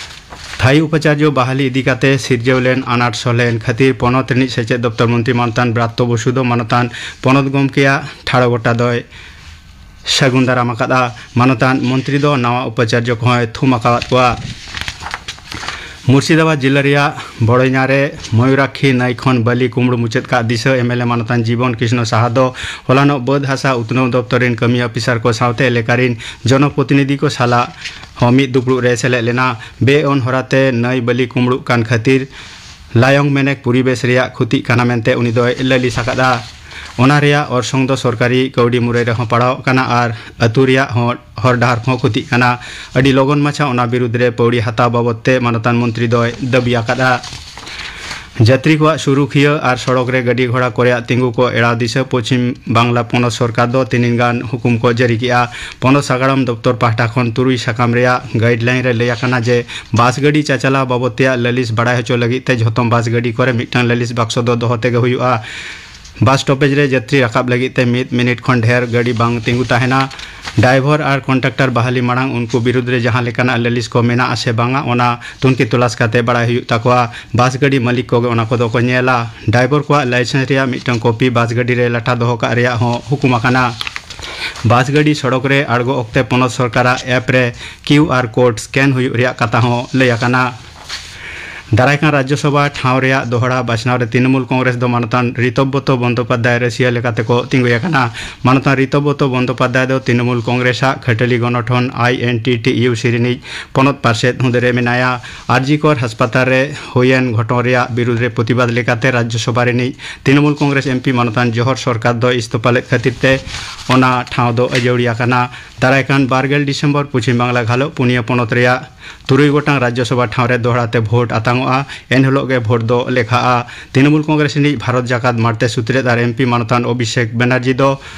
ᱛᱷᱟᱭᱤ ᱩᱯᱟᱪᱟᱨᱡᱚ ᱵᱟᱦᱟᱞᱤ ᱤᱫᱤ ᱠᱟᱛᱮ ᱥᱤᱨᱡᱟᱹᱣ ᱞᱮᱱ ᱟᱱᱟᱴ ᱥᱚᱞᱦᱮ ᱮᱱ ᱠᱷᱟᱹᱛᱤᱨ ᱯᱚᱱᱚᱛ ᱨᱤᱱᱤᱡ ᱥᱮᱪᱮᱫ ᱫᱚᱯᱛᱚᱨ ᱢᱚᱱᱛᱨᱤ ᱢᱟᱱᱚᱛᱟᱱ ᱵᱨᱟᱛᱛᱚ ᱵᱚᱥᱩ ᱫᱚ ᱢᱟᱱᱚᱛᱟᱱ ᱯᱚᱱᱚᱛ ᱜᱚᱢᱠᱮᱭᱟᱜ ᱴᱷᱟᱲᱚ ᱜᱚᱴᱟ ᱫᱚᱭ ᱥᱟᱹᱜᱩᱱ ᱫᱟᱨᱟᱢ ᱟᱠᱟᱫᱼᱟ᱾ ᱢᱟᱱᱚᱛᱟᱱ ᱢᱚᱱᱛᱨᱤ ᱫᱚ ᱱᱟᱣᱟ ᱩᱯᱟᱪᱟᱨᱡᱚ ᱠᱚᱦᱚᱸᱭ ᱛᱷᱩᱢ ᱟᱠᱟᱣᱟᱫ ᱠᱚᱣᱟ᱾ ᱢᱩᱨᱥᱤᱫᱟᱵᱟᱫᱽ ᱡᱤᱞᱟᱹ ᱨᱮᱭᱟᱜ ᱵᱚᱲᱚᱧᱟ ᱨᱮ ᱢᱚᱭᱩᱨᱟᱠᱠᱷᱤ ᱱᱟᱹᱭ ᱠᱷᱚᱱ ᱵᱟᱹᱞᱤ ᱠᱩᱢᱵᱽᱲᱩ ᱢᱩᱪᱟᱹᱫ ᱠᱟᱜ ᱫᱤᱥᱟᱹ ᱮᱢ ᱮᱞ ᱮ ᱢᱟᱱᱚᱛᱟᱱ ᱡᱤᱵᱚᱱ ᱠᱨᱤᱥᱱᱚ ᱥᱟᱦᱟ ᱫᱚ ᱦᱚᱞᱟᱱᱚᱜ ᱵᱟᱹᱫᱽ ᱦᱟᱥᱟ ᱩᱛᱱᱟᱹᱣ ᱫᱚᱯᱛᱚᱨ ᱨᱤᱱ ᱠᱟᱹᱢᱤ ᱚᱯᱷᱤᱥᱟᱨ ᱠᱚ ᱥᱟᱶᱛᱮ ᱮᱞᱟᱠᱟ ᱨᱤᱱ ᱡᱚᱱᱚᱯᱨᱚᱛᱤᱱᱤᱫᱷᱤ ᱠᱚ ᱥᱟᱞᱟᱜ ᱦᱚᱸ ᱢᱤᱫ ᱫᱩᱯᱲᱩᱵ ᱨᱮ ᱥᱮᱞᱮᱫ ᱞᱮᱱᱟ᱾ ᱵᱮᱼᱟᱹᱱ ᱦᱚᱨᱟᱛᱮ ᱱᱟᱹᱭ ᱵᱟᱹᱞᱤ ᱠᱩᱢᱵᱽᱲᱩᱜ ᱠᱟᱱ ᱠᱷᱟᱹᱛᱤᱨ ᱞᱟᱭᱚᱝ ᱢᱮᱱᱮᱠ ᱯᱚᱨᱤᱵᱮᱥ ᱨᱮᱭᱟᱜ ᱠᱷᱚᱛᱤᱜ ᱠᱟᱱᱟ ᱢᱮᱱᱛᱮ ᱩᱱᱤ ᱫᱚᱭ ᱞᱟᱹᱞᱤᱥ ᱟᱠᱟᱫᱼᱟ᱾ ᱚᱱᱟ ᱨᱮᱭᱟᱜ ᱚᱨᱥᱚᱝ ᱫᱚ ᱥᱚᱨᱠᱟᱨᱤ ᱠᱟᱹᱣᱰᱤ ᱢᱩᱨᱟᱹᱭ ᱨᱮᱦᱚᱸ ᱯᱟᱲᱟᱣᱚᱜ ᱠᱟᱱᱟ ᱟᱨ ᱟᱹᱛᱩ ᱨᱮᱭᱟᱜ ᱦᱚᱸ ᱦᱚᱨ ᱰᱟᱦᱟᱨ ᱠᱚᱦᱚᱸ ᱠᱷᱚᱛᱤᱜ ᱠᱟᱱᱟ᱾ ᱟᱹᱰᱤ ᱞᱚᱜᱚᱱ ᱢᱟᱪᱷᱟ ᱚᱱᱟ ᱵᱤᱨᱩᱫᱽ ᱨᱮ ᱯᱟᱹᱣᱲᱤ ᱦᱟᱛᱟᱣ ᱵᱟᱵᱚᱫ ᱛᱮ ᱢᱟᱱᱚᱛᱟᱱ ᱢᱚᱱᱛᱨᱤ ᱫᱚᱭ ᱫᱟᱹᱵᱤ ᱟᱠᱟᱫᱼᱟ᱾ ᱡᱟᱛᱨᱤ ᱠᱚᱣᱟᱜ ᱥᱩᱨᱩᱠᱷᱤᱭᱟᱹ ᱟᱨ ᱥᱚᱲᱚᱠ ᱨᱮ ᱜᱟᱹᱰᱤ ᱜᱷᱚᱲᱟ ᱠᱚ ᱨᱮᱭᱟᱜ ᱛᱤᱸᱜᱩ ᱠᱚ ᱮᱲᱟᱣ ᱫᱤᱥᱟᱹ ᱯᱚᱪᱷᱤᱢ ᱵᱟᱝᱞᱟ ᱯᱚᱱᱚᱛ ᱥᱚᱨᱠᱟᱨ ᱫᱚ ᱛᱤᱱᱤᱱ ᱜᱟᱱ ᱦᱩᱠᱩᱢ ᱠᱚ ᱡᱟᱹᱨᱤ ᱠᱮᱜᱼᱟ᱾ ᱯᱚᱱᱚᱛ ᱥᱟᱜᱟᱲᱚᱢ ᱫᱚᱯᱛᱚᱨ ᱯᱟᱦᱴᱟ ᱠᱷᱚᱱ ᱛᱩᱨᱩᱭ ᱥᱟᱠᱟᱢ ᱨᱮᱭᱟᱜ ᱜᱟᱭᱤᱰᱞᱟᱭᱤᱱ ᱨᱮ ᱞᱟᱹᱭ ᱟᱠᱟᱱᱟ ᱡᱮ ᱵᱟᱥ ᱜᱟᱹᱰᱤ ᱪᱟᱪᱟᱞᱟᱣ ᱵᱟᱵᱚᱫ ᱛᱮᱭᱟᱜ ᱞᱟᱹᱞᱤᱥ ᱵᱟᱲᱟᱭ ᱦᱚᱪᱚ ᱞᱟᱹᱜᱤᱫ ᱛᱮ ᱡᱷᱚᱛᱚᱢ ᱵᱟᱥ ᱜᱟᱹᱰᱤ ᱠᱚᱨᱮ ᱢᱤᱫᱴᱟᱝ ᱞᱟᱹᱞᱤᱥ ᱵᱟᱠᱥᱚ ᱫᱚ ᱫᱚᱦᱚ ᱛᱮᱜᱮ ᱦᱩᱭᱩᱜᱼᱟ᱾ ᱵᱟᱥ ᱥᱴᱚᱯᱮᱡᱽ ᱨᱮ ᱡᱟᱛᱨᱤ ᱨᱟᱠᱟᱵ ᱞᱟᱹᱜᱤᱫ ᱛᱮ ᱢᱤᱫ ᱢᱤᱱᱤᱴ ᱠᱷᱚᱱ ᱰᱷᱮᱨ ᱜᱟᱹᱰᱤ ᱵᱟᱝ ᱛᱤᱸᱜᱩ ᱛᱟᱦᱮᱱᱟ᱾ ᱰᱟᱭᱵᱷᱚᱨ ᱟᱨ ᱠᱚᱱᱰᱟᱠᱴᱟᱨ ᱵᱟᱦᱟᱞᱤ ᱢᱟᱲᱟᱝ ᱩᱱᱠᱩ ᱵᱤᱨᱩᱫᱽ ᱨᱮ ᱡᱟᱦᱟᱸ ᱞᱮᱠᱟᱱᱟᱜ ᱞᱟᱹᱞᱤᱥ ᱠᱚ ᱢᱮᱱᱟᱜᱼᱟ ᱥᱮ ᱵᱟᱝᱟ, ᱚᱱᱟ ᱛᱩᱱᱠᱷᱤ ᱛᱚᱞᱟᱥ ᱠᱟᱛᱮ ᱵᱟᱲᱟᱭ ᱦᱩᱭᱩᱜ ᱛᱟᱠᱚᱣᱟ᱾ ᱵᱟᱥ ᱜᱟᱹᱰᱤ ᱢᱟᱹᱞᱤᱠ ᱠᱚᱜᱮ ᱚᱱᱟ ᱠᱚᱫᱚ ᱠᱚ ᱧᱮᱞᱟ᱾ ᱰᱟᱭᱵᱷᱚᱨ ᱠᱚᱣᱟᱜ ᱞᱟᱭᱥᱮᱱᱥ ᱨᱮᱭᱟᱜ ᱢᱤᱫᱴᱟᱝ ᱠᱚᱯᱤ ᱵᱟᱥ ᱜᱟᱹᱰᱤ ᱨᱮ ᱞᱟᱴᱷᱟ ᱫᱚᱦᱚ ᱠᱟᱜ ᱨᱮᱭᱟᱜ ᱦᱚᱸ ᱦᱩᱠᱩᱢ ᱟᱠᱟᱱᱟ᱾ ᱵᱟᱥ ᱜᱟᱹᱰᱤ ᱥᱚᱲᱚᱠ ᱨᱮ ᱟᱬᱜᱚ ᱚᱠᱛᱮ ᱯᱚᱱᱚᱛ ᱥᱚᱨᱠᱟᱨᱟᱜ ᱮᱯ ᱨᱮ ᱠᱤᱭᱩ ᱟᱨ ᱠᱳᱰ ᱥᱠᱮᱱ ᱦᱩᱭᱩᱜ ᱨᱮᱭᱟᱜ ᱠᱟᱛᱷᱟ ᱦᱚᱸ ᱞᱟᱹᱭ ᱟᱠᱟᱱᱟ᱾ ᱫᱟᱨᱟᱭ ᱠᱟᱱ ᱨᱟᱡᱽᱡᱚᱥᱚᱵᱷᱟ ᱴᱷᱟᱶ ᱨᱮᱭᱟᱜ ᱫᱚᱦᱲᱟ ᱵᱟᱪᱷᱱᱟᱣ ᱨᱮ ᱛᱨᱤᱱᱚᱢᱩᱞ ᱠᱚᱝᱜᱨᱮᱥ ᱫᱚ ᱢᱟᱱᱚᱛᱟᱱ ᱨᱤᱛᱚᱵᱵᱨᱚᱛᱚ ᱵᱚᱱᱫᱳᱯᱟᱫᱽᱫᱷᱟᱭ ᱨᱟᱹᱥᱤᱭᱟᱹ ᱞᱮᱠᱟᱛᱮ ᱠᱚ ᱛᱤᱸᱜᱩᱭ ᱟᱠᱟᱱᱟ᱾ ᱢᱟᱱᱚᱛᱟᱱ ᱨᱤᱛᱚᱵᱵᱨᱚᱛᱚ ᱵᱚᱱᱫᱳᱯᱟᱫᱽᱫᱷᱟᱭ ᱫᱚ ᱛᱨᱤᱱᱚᱢᱩᱞ ᱠᱚᱝᱜᱨᱮᱥ ᱟᱜ ᱠᱷᱟᱹᱴᱟᱹᱞᱤ ᱜᱚᱱᱚᱴᱷᱚᱱ ᱟᱭ N T T U C ᱨᱤᱱᱤᱡ ᱯᱚᱱᱚᱛ ᱯᱟᱨᱥᱮᱛ ᱦᱩᱫᱟᱹ ᱨᱮ ᱢᱮᱱᱟᱭᱟ᱾ ᱟᱨᱡᱤ ᱠᱚᱨ ᱦᱟᱥᱯᱟᱛᱟᱞ ᱨᱮ ᱦᱩᱭᱮᱱ ᱜᱷᱚᱴᱚᱱ ᱨᱮᱭᱟᱜ ᱵᱤᱨᱩᱫᱷ ᱨᱮ ᱯᱨᱚᱛᱤᱵᱟᱫ ᱞᱮᱠᱟᱛᱮ ᱨᱟᱡᱽᱡᱚᱥᱚᱵᱷᱟ ᱨᱤᱱᱤᱡ ᱛᱨᱤᱱᱚᱢᱩᱞ ᱠᱚᱝᱜᱨᱮᱥ ᱮᱢ ᱯᱤ ᱢᱟᱱᱚᱛᱟᱱ ᱡᱚᱦᱚᱨ ᱥᱚᱨᱠᱟᱨ ᱫᱚ ᱤᱥᱛᱚᱯᱷᱟ ᱞᱮᱫ ᱠᱷᱟᱹᱛᱤᱨ ᱛᱮ ᱚᱱᱟ ᱴᱷᱟᱶ ᱫᱚ ᱟᱹᱡᱟᱹᱣᱲᱤ ᱟᱠᱟᱱᱟ᱾ ᱫᱟᱨᱟᱭ ᱠᱟᱱ ᱵᱟᱨ ᱜᱮᱞ ᱰᱤᱥᱮᱢᱵᱚᱨ ᱯᱚᱪᱷᱤᱢ ᱵᱟᱝᱞᱟ ᱜᱷᱟᱞᱚᱜ ᱯᱩᱱᱭᱟᱹ ᱯᱚᱱᱚᱛ ᱨᱮᱭᱟᱜ ᱛᱩᱨᱩᱭ ᱜᱚᱴᱟᱝ ᱨᱟᱡᱽᱡᱚᱥᱚᱵᱷᱟ ᱴᱷᱟᱶ ᱨᱮ ᱫᱚᱦᱲᱟ ᱛᱮ ᱵᱷᱳᱴ ᱟᱛᱟᱝᱚᱜᱼᱟ᱾ ᱮᱱᱦᱤᱞᱳᱜ ᱜᱮ ᱵᱷᱳᱴ ᱫᱚ ᱞᱮᱠᱷᱟᱜᱼᱟ᱾ ᱛᱨᱤᱱᱚᱢᱩᱞ ᱠᱚᱝᱜᱨᱮᱥ ᱨᱤᱱᱤᱡ ᱵᱷᱟᱨᱚᱛ ᱡᱟᱠᱟᱛ ᱢᱟᱬᱛᱮ ᱥᱩᱛᱨᱮᱫ ᱟᱨ ᱮᱢ ᱯᱤ ᱢᱟᱱᱚᱛᱟᱱ ᱚᱵᱷᱤᱥᱮᱠ ᱵᱮᱱᱟᱨᱡᱤ ᱫᱚ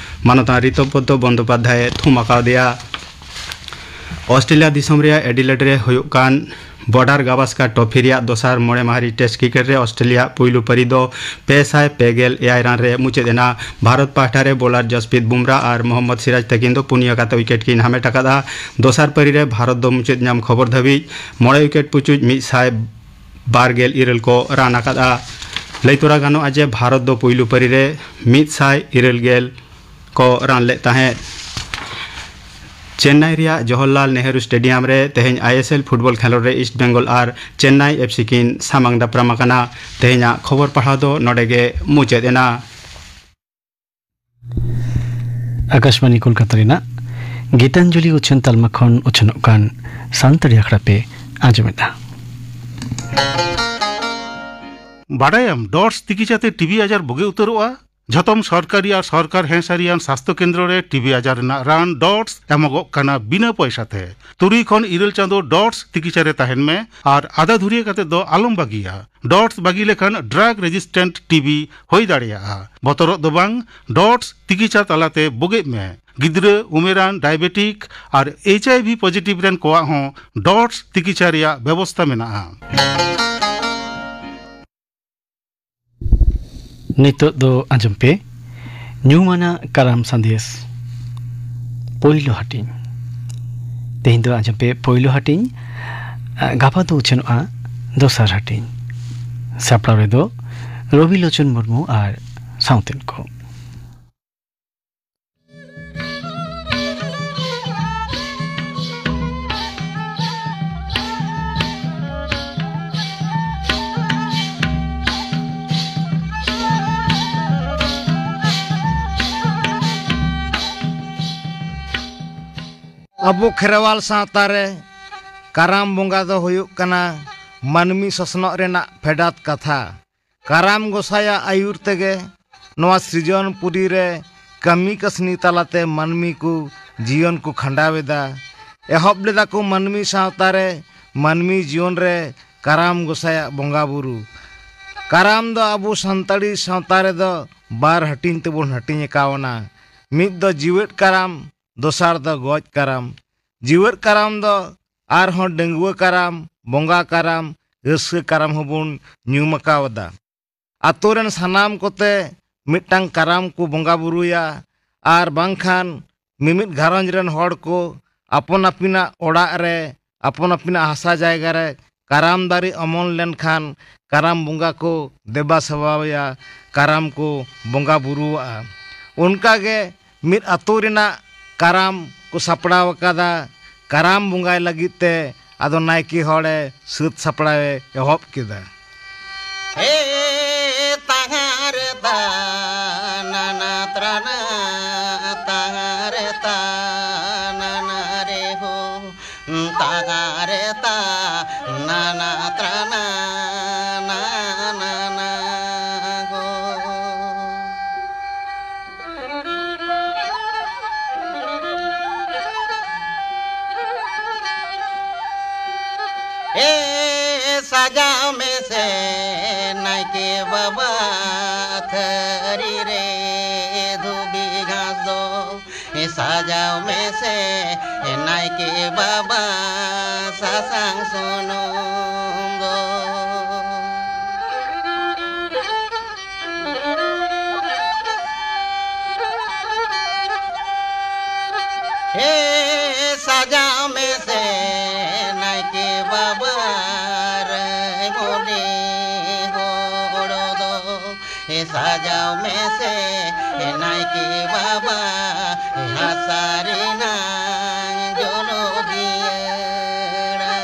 ᱢᱟᱱᱚᱛᱟᱱ ᱨᱤᱛᱚᱵᱵᱨᱚᱛᱚ ᱵᱚᱱᱫᱳᱯᱟᱫᱽᱫᱷᱟᱭ ᱮ ᱛᱷᱩᱢ ᱟᱠᱟᱣᱫᱮᱭᱟ᱾ ᱚᱥᱴᱨᱮᱞᱤᱭᱟ ᱫᱤᱥᱚᱢ ᱨᱮᱭᱟᱜ ᱮᱰᱤᱞᱮᱰ ᱨᱮ ᱦᱩᱭᱩᱜ ᱠᱟᱱ ᱵᱚᱨᱰᱟᱨ ᱜᱟᱣᱟᱥᱠᱟᱨ ᱴᱨᱚᱯᱷᱤ ᱨᱮᱭᱟᱜ ᱫᱚᱥᱟᱨ ᱢᱚᱬᱮ ᱢᱟᱦᱟ ᱨᱤ ᱴᱮᱥᱴ ᱠᱨᱤᱠᱮᱴ ᱨᱮ ᱚᱥᱴᱨᱮᱞᱤᱭᱟ ᱯᱩᱭᱞᱩ ᱯᱟᱹᱨᱤ ᱫᱚ ᱯᱮ ᱥᱟᱭ ᱯᱮ ᱜᱮᱞ ᱮᱭᱟᱭ ᱨᱟᱱ ᱨᱮ ᱢᱩᱪᱟᱹᱫ ᱮᱱᱟ᱾ ᱵᱷᱟᱨᱚᱛ ᱯᱟᱦᱴᱟ ᱨᱮ ᱵᱚᱞᱟᱨ ᱡᱟᱥᱯᱨᱤᱛ ᱵᱩᱢᱨᱟ ᱟᱨ ᱢᱚᱦᱚᱢᱢᱚᱫ ᱥᱤᱨᱟᱡᱽ ᱛᱟᱹᱠᱤᱱ ᱫᱚ ᱯᱩᱱᱭᱟᱹ ᱠᱟᱛᱮ ᱣᱤᱠᱮᱴ ᱠᱤᱱ ᱦᱟᱢᱮᱴ ᱟᱠᱟᱫᱼᱟ᱾ ᱫᱚᱥᱟᱨ ᱯᱟᱹᱨᱤ ᱨᱮ ᱵᱷᱟᱨᱚᱛ ᱫᱚ ᱢᱩᱪᱟᱹᱫ ᱧᱟᱢ ᱠᱷᱚᱵᱚᱨ ᱫᱷᱟᱹᱵᱤᱡ ᱢᱚᱬᱮ ᱣᱤᱠᱮᱴ ᱯᱩᱪᱩᱡ ᱢᱤᱫ ᱥᱟᱭ ᱵᱟᱨ ᱜᱮᱞ ᱤᱨᱟᱹᱞ ᱠᱚ ᱨᱟᱱ ᱟᱠᱟᱫᱼᱟ᱾ ᱞᱟᱹᱭ ᱛᱚᱨᱟ ᱜᱟᱱᱚᱜᱼᱟ ᱡᱮ ᱵᱷᱟᱨᱚᱛ ᱫᱚ ᱯᱩᱭᱞᱩ ᱯᱟᱹᱨᱤ ᱨᱮ ᱢᱤᱫ ᱥᱟᱭ ᱤᱨᱟᱹᱞ ᱜᱮᱞ ᱠᱚ ᱨᱟᱱ ᱞᱮᱫ ᱛᱟᱦᱮᱸᱫ᱾ ᱪᱮᱱᱱᱟᱭ ᱨᱮᱭᱟᱜ ᱡᱚᱦᱚᱨᱞᱟᱞ ᱱᱮᱦᱨᱩ ᱥᱴᱮᱰᱤᱭᱟᱢ ᱨᱮ ᱛᱮᱦᱮᱧ ᱟᱭ ᱮᱥ ᱮᱞ ᱯᱷᱩᱴᱵᱚᱞ ᱠᱷᱮᱞᱳᱰ ᱨᱮ ᱤᱥᱴ ᱵᱮᱝᱜᱚᱞ ᱟᱨ ᱪᱮᱱᱱᱟᱭ ᱮᱯᱷ ᱥᱤ ᱠᱤᱱ ᱥᱟᱢᱟᱝ ᱫᱟᱯᱨᱟᱢ ᱟᱠᱟᱱᱟ᱾ ᱛᱮᱦᱮᱧᱟᱜ ᱠᱷᱚᱵᱚᱨ ᱯᱟᱲᱦᱟᱣ ᱫᱚ ᱱᱚᱰᱮ ᱜᱮ ᱢᱩᱪᱟᱹᱫ ᱮᱱᱟ᱾ ᱟᱠᱟᱥᱵᱟᱬᱤ ᱠᱳᱞᱠᱟᱛᱟ ᱨᱮᱱᱟᱜ ᱜᱤᱛᱟᱧᱡᱚᱞᱤ ᱩᱪᱷᱟᱹᱱ ᱛᱟᱞᱢᱟ ᱠᱷᱚᱱ ᱩᱪᱷᱟᱹᱱᱚᱜ ᱠᱟᱱ ᱥᱟᱱᱛᱟᱲᱤ ᱟᱠᱷᱲᱟ ᱯᱮ ᱟᱸᱡᱚᱢᱮᱫᱼᱟ᱾ ᱵᱟᱰᱟᱭᱟᱢ, ᱰᱚᱴᱥ ᱛᱤᱠᱤᱪᱟᱛᱮ ᱴᱤᱵᱤ ᱟᱡᱟᱨ ᱵᱩᱜᱤ ᱩᱛᱟᱹᱨᱚᱜᱼᱟ? ᱡᱷᱚᱛᱚᱢ ᱥᱚᱨᱠᱟᱨᱤ ᱟᱨ ᱥᱚᱨᱠᱟᱨ ᱦᱮᱸ ᱥᱟᱹᱨᱤᱭᱟᱱ ᱥᱟᱥᱛᱷᱚ ᱠᱮᱱᱫᱨᱚ ᱨᱮ ᱴᱤᱵᱤ ᱟᱡᱟᱨ ᱨᱮᱱᱟᱜ ᱨᱟᱱ ᱰᱚᱴᱥ ᱮᱢᱚᱜᱚᱜ ᱠᱟᱱᱟ ᱵᱤᱱᱟᱹ ᱯᱚᱭᱥᱟ ᱛᱮ᱾ ᱛᱩᱨᱩᱭ ᱠᱷᱚᱱ ᱤᱨᱟᱹᱞ ᱪᱟᱸᱫᱚ ᱰᱚᱴᱥ ᱛᱤᱠᱤᱪᱟ ᱨᱮ ᱛᱟᱦᱮᱱ ᱢᱮ ᱟᱨ ᱟᱫᱟ ᱫᱷᱩᱨᱤᱭᱟᱹ ᱠᱟᱛᱮ ᱫᱚ ᱟᱞᱚᱢ ᱵᱟᱹᱜᱤᱭᱟ᱾ ᱰᱚᱴᱥ ᱵᱟᱹᱜᱤ ᱞᱮᱠᱷᱟᱱ ᱰᱨᱟᱜ ᱨᱮᱡᱤᱥᱴᱮᱱᱴ ᱴᱤᱵᱤ ᱦᱩᱭ ᱫᱟᱲᱮᱭᱟᱜᱼᱟ᱾ ᱵᱚᱛᱚᱨᱚᱜ ᱫᱚ ᱵᱟᱝ, ᱰᱚᱴᱥ ᱛᱤᱠᱤᱪᱟ ᱛᱟᱞᱟᱛᱮ ᱵᱩᱜᱤᱜ ᱢᱮ᱾ ᱜᱤᱫᱽᱨᱟᱹ, ᱩᱢᱮᱨᱟᱱ, ᱰᱟᱭᱟᱵᱮᱴᱤᱠ ᱟᱨ ᱮᱭᱤᱪ ᱟᱭ ᱵᱷᱤ ᱯᱚᱡᱤᱴᱤᱵᱷ ᱨᱮᱱ ᱠᱚᱣᱟᱜ ᱦᱚᱸ ᱰᱚᱴᱥ ᱛᱤᱠᱤᱪᱟ ᱨᱮᱭᱟᱜ ᱵᱮᱵᱚᱥᱛᱟ ᱢᱮᱱᱟᱜᱼᱟ᱾ ᱱᱤᱛᱚᱜ ᱫᱚ ᱟᱸᱡᱚᱢ ᱯᱮ ᱧᱩᱢᱟᱱᱟᱜ ᱠᱟᱨᱟᱢ ᱥᱟᱸᱫᱮᱥ ᱯᱳᱭᱞᱳ ᱦᱟᱹᱴᱤᱧ᱾ ᱛᱮᱦᱮᱧ ᱫᱚ ᱟᱸᱡᱚᱢ ᱯᱮ ᱯᱳᱭᱞᱳ ᱦᱟᱹᱴᱤᱧ, ᱜᱟᱯᱟ ᱫᱚ ᱩᱪᱷᱟᱹᱱᱚᱜᱼᱟ ᱫᱚᱥᱟᱨ ᱦᱟᱹᱴᱤᱧ᱾ ᱥᱟᱯᱲᱟᱣ ᱨᱮᱫᱚ ᱨᱚᱵᱤ ᱞᱳᱪᱚᱱ ᱢᱩᱨᱢᱩ ᱟᱨ ᱥᱟᱶᱛᱮᱱ ᱠᱚ᱾ ᱟᱵᱚ ᱠᱷᱮᱨᱣᱟᱞ ᱥᱟᱶᱛᱟ ᱨᱮ ᱠᱟᱨᱟᱢ ᱵᱚᱸᱜᱟ ᱫᱚ ᱦᱩᱭᱩᱜ ᱠᱟᱱᱟ ᱢᱟᱹᱱᱢᱤ ᱥᱚᱥᱱᱚᱜ ᱨᱮᱱᱟᱜ ᱯᱷᱮᱰᱟᱛ ᱠᱟᱛᱷᱟ᱾ ᱠᱟᱨᱟᱢ ᱜᱚᱸᱥᱟᱭᱟᱜ ᱟᱹᱭᱩᱨ ᱛᱮᱜᱮ ᱱᱚᱣᱟ ᱥᱤᱨᱡᱚᱱ ᱯᱩᱨᱤ ᱨᱮ ᱠᱟᱹᱢᱤ ᱠᱟᱹᱥᱱᱤ ᱛᱟᱞᱟᱛᱮ ᱢᱟᱹᱱᱢᱤ ᱠᱚ ᱡᱤᱭᱚᱱ ᱠᱚ ᱠᱷᱟᱸᱰᱟᱣ ᱮᱫᱟ᱾ ᱮᱦᱚᱵ ᱞᱮᱫᱟ ᱠᱚ ᱢᱟᱹᱱᱢᱤ ᱥᱟᱶᱛᱟ ᱨᱮ, ᱢᱟᱹᱱᱢᱤ ᱡᱤᱭᱚᱱ ᱨᱮ ᱠᱟᱨᱟᱢ ᱜᱚᱸᱥᱟᱭᱟᱜ ᱵᱚᱸᱜᱟ ᱵᱩᱨᱩ᱾ ᱠᱟᱨᱟᱢ ᱫᱚ ᱟᱵᱚ ᱥᱟᱱᱛᱟᱲᱤ ᱥᱟᱶᱛᱟ ᱨᱮᱫᱚ ᱵᱟᱨ ᱦᱟᱹᱴᱤᱧ ᱛᱮᱵᱚᱱ ᱦᱟᱹᱴᱤᱧ ᱟᱠᱟᱣᱱᱟ᱾ ᱢᱤᱫ ᱫᱚ ᱡᱤᱣᱮᱫ ᱠᱟᱨᱟᱢ, ᱫᱚᱥᱟᱨ ᱫᱚ ᱜᱚᱡ ᱠᱟᱨᱟᱢ᱾ ᱡᱤᱣᱮᱫ ᱠᱟᱨᱟᱢ ᱫᱚ ᱟᱨᱦᱚᱸ ᱰᱟᱺᱜᱩᱣᱟᱹ ᱠᱟᱨᱟᱢ, ᱵᱚᱸᱜᱟ ᱠᱟᱨᱟᱢ, ᱨᱟᱹᱥᱠᱟᱹ ᱠᱟᱨᱟᱢ ᱦᱚᱸᱵᱚᱱ ᱧᱩᱢ ᱟᱠᱟᱣᱫᱟ᱾ ᱟᱛᱳ ᱨᱮᱱ ᱥᱟᱱᱟᱢ ᱠᱚᱛᱮ ᱢᱤᱫᱴᱟᱝ ᱠᱟᱨᱟᱢ ᱠᱚ ᱵᱚᱸᱜᱟ ᱵᱩᱨᱩᱭᱟ, ᱟᱨ ᱵᱟᱝᱠᱷᱟᱱ ᱢᱤᱢᱤᱫ ᱜᱷᱟᱨᱚᱸᱡᱽ ᱨᱮᱱ ᱦᱚᱲ ᱠᱚ ᱟᱯᱚᱱ ᱟᱹᱯᱤᱱᱟᱜ ᱚᱲᱟᱜ ᱨᱮ, ᱟᱯᱚᱱ ᱟᱹᱯᱤᱱᱟᱜ ᱦᱟᱥᱟ ᱡᱟᱭᱜᱟ ᱨᱮ ᱠᱟᱨᱟᱢ ᱫᱟᱨᱮ ᱚᱢᱚᱱ ᱞᱮᱱᱠᱷᱟᱱ ᱠᱟᱨᱟᱢ ᱵᱚᱸᱜᱟ ᱠᱚ ᱫᱮᱵᱟ ᱥᱮᱵᱟᱣᱟᱭᱟ, ᱠᱟᱨᱟᱢ ᱠᱚ ᱵᱚᱸᱜᱟ ᱵᱩᱨᱩᱣᱟᱜᱼᱟ᱾ ᱚᱱᱠᱟᱜᱮ ᱢᱤᱫ ᱟᱛᱳ ᱨᱮᱱᱟᱜ ᱠᱟᱨᱟᱢ ᱠᱚ ᱥᱟᱯᱲᱟᱣ ᱟᱠᱟᱫᱟ᱾ ᱠᱟᱨᱟᱢ ᱵᱚᱸᱜᱟᱭ ᱞᱟᱹᱜᱤᱫ ᱛᱮ ᱟᱫᱚ ᱱᱟᱭᱠᱮ ᱦᱚᱲᱮ ᱥᱟᱹᱛ ᱥᱟᱯᱲᱟᱣᱮ ᱮᱦᱚᱵ ᱠᱮᱫᱟ᱾ ᱮ ᱛᱟᱦᱟᱨᱮ ᱛᱟ ᱱᱟᱱᱟ ᱛᱨᱟᱱᱟ, ᱛᱟᱦᱟᱨᱮ ᱛᱟ ᱱᱟᱱᱟ ᱨᱮ ᱦᱳ, ᱛᱟᱦᱟᱨᱮ ᱛᱟ ᱱᱟᱱᱟ ᱛᱨᱟᱱᱟ, ᱱᱟᱱᱟ ᱦᱳ᱾ ᱮ ᱥᱟᱡᱟᱣ ᱢᱮᱥᱮ ᱱᱟᱭᱠᱮ ᱵᱟᱵᱟ, ᱛᱷᱟᱹᱨᱤ ᱨᱮ ᱫᱷᱩᱵᱤ ᱜᱷᱟᱥ ᱫᱚ᱾ ᱮ ᱥᱟᱡᱟᱣ ᱢᱮᱥᱮ ᱱᱟᱭᱠᱮ ᱵᱟᱵᱟ, ᱥᱟᱥᱟᱝ ᱥᱩᱱᱩᱢ ᱫᱚ᱾ ᱮ ᱥᱟᱡᱟᱣ ᱢᱮᱥᱮ ᱱᱟᱭᱠᱮ ᱵᱟᱵᱟ, ᱨᱟᱭᱢᱚᱱᱤ ᱦᱚᱲ ᱫᱚ᱾ ᱮ ᱥᱟᱡᱟᱣ ᱢᱮᱥᱮ ᱱᱟᱭᱠᱮ ᱵᱟᱵᱟ, ᱦᱟᱥᱟ ᱨᱮᱱᱟᱝ ᱡᱚᱞᱚ ᱫᱤᱭᱟᱹᱲᱟ᱾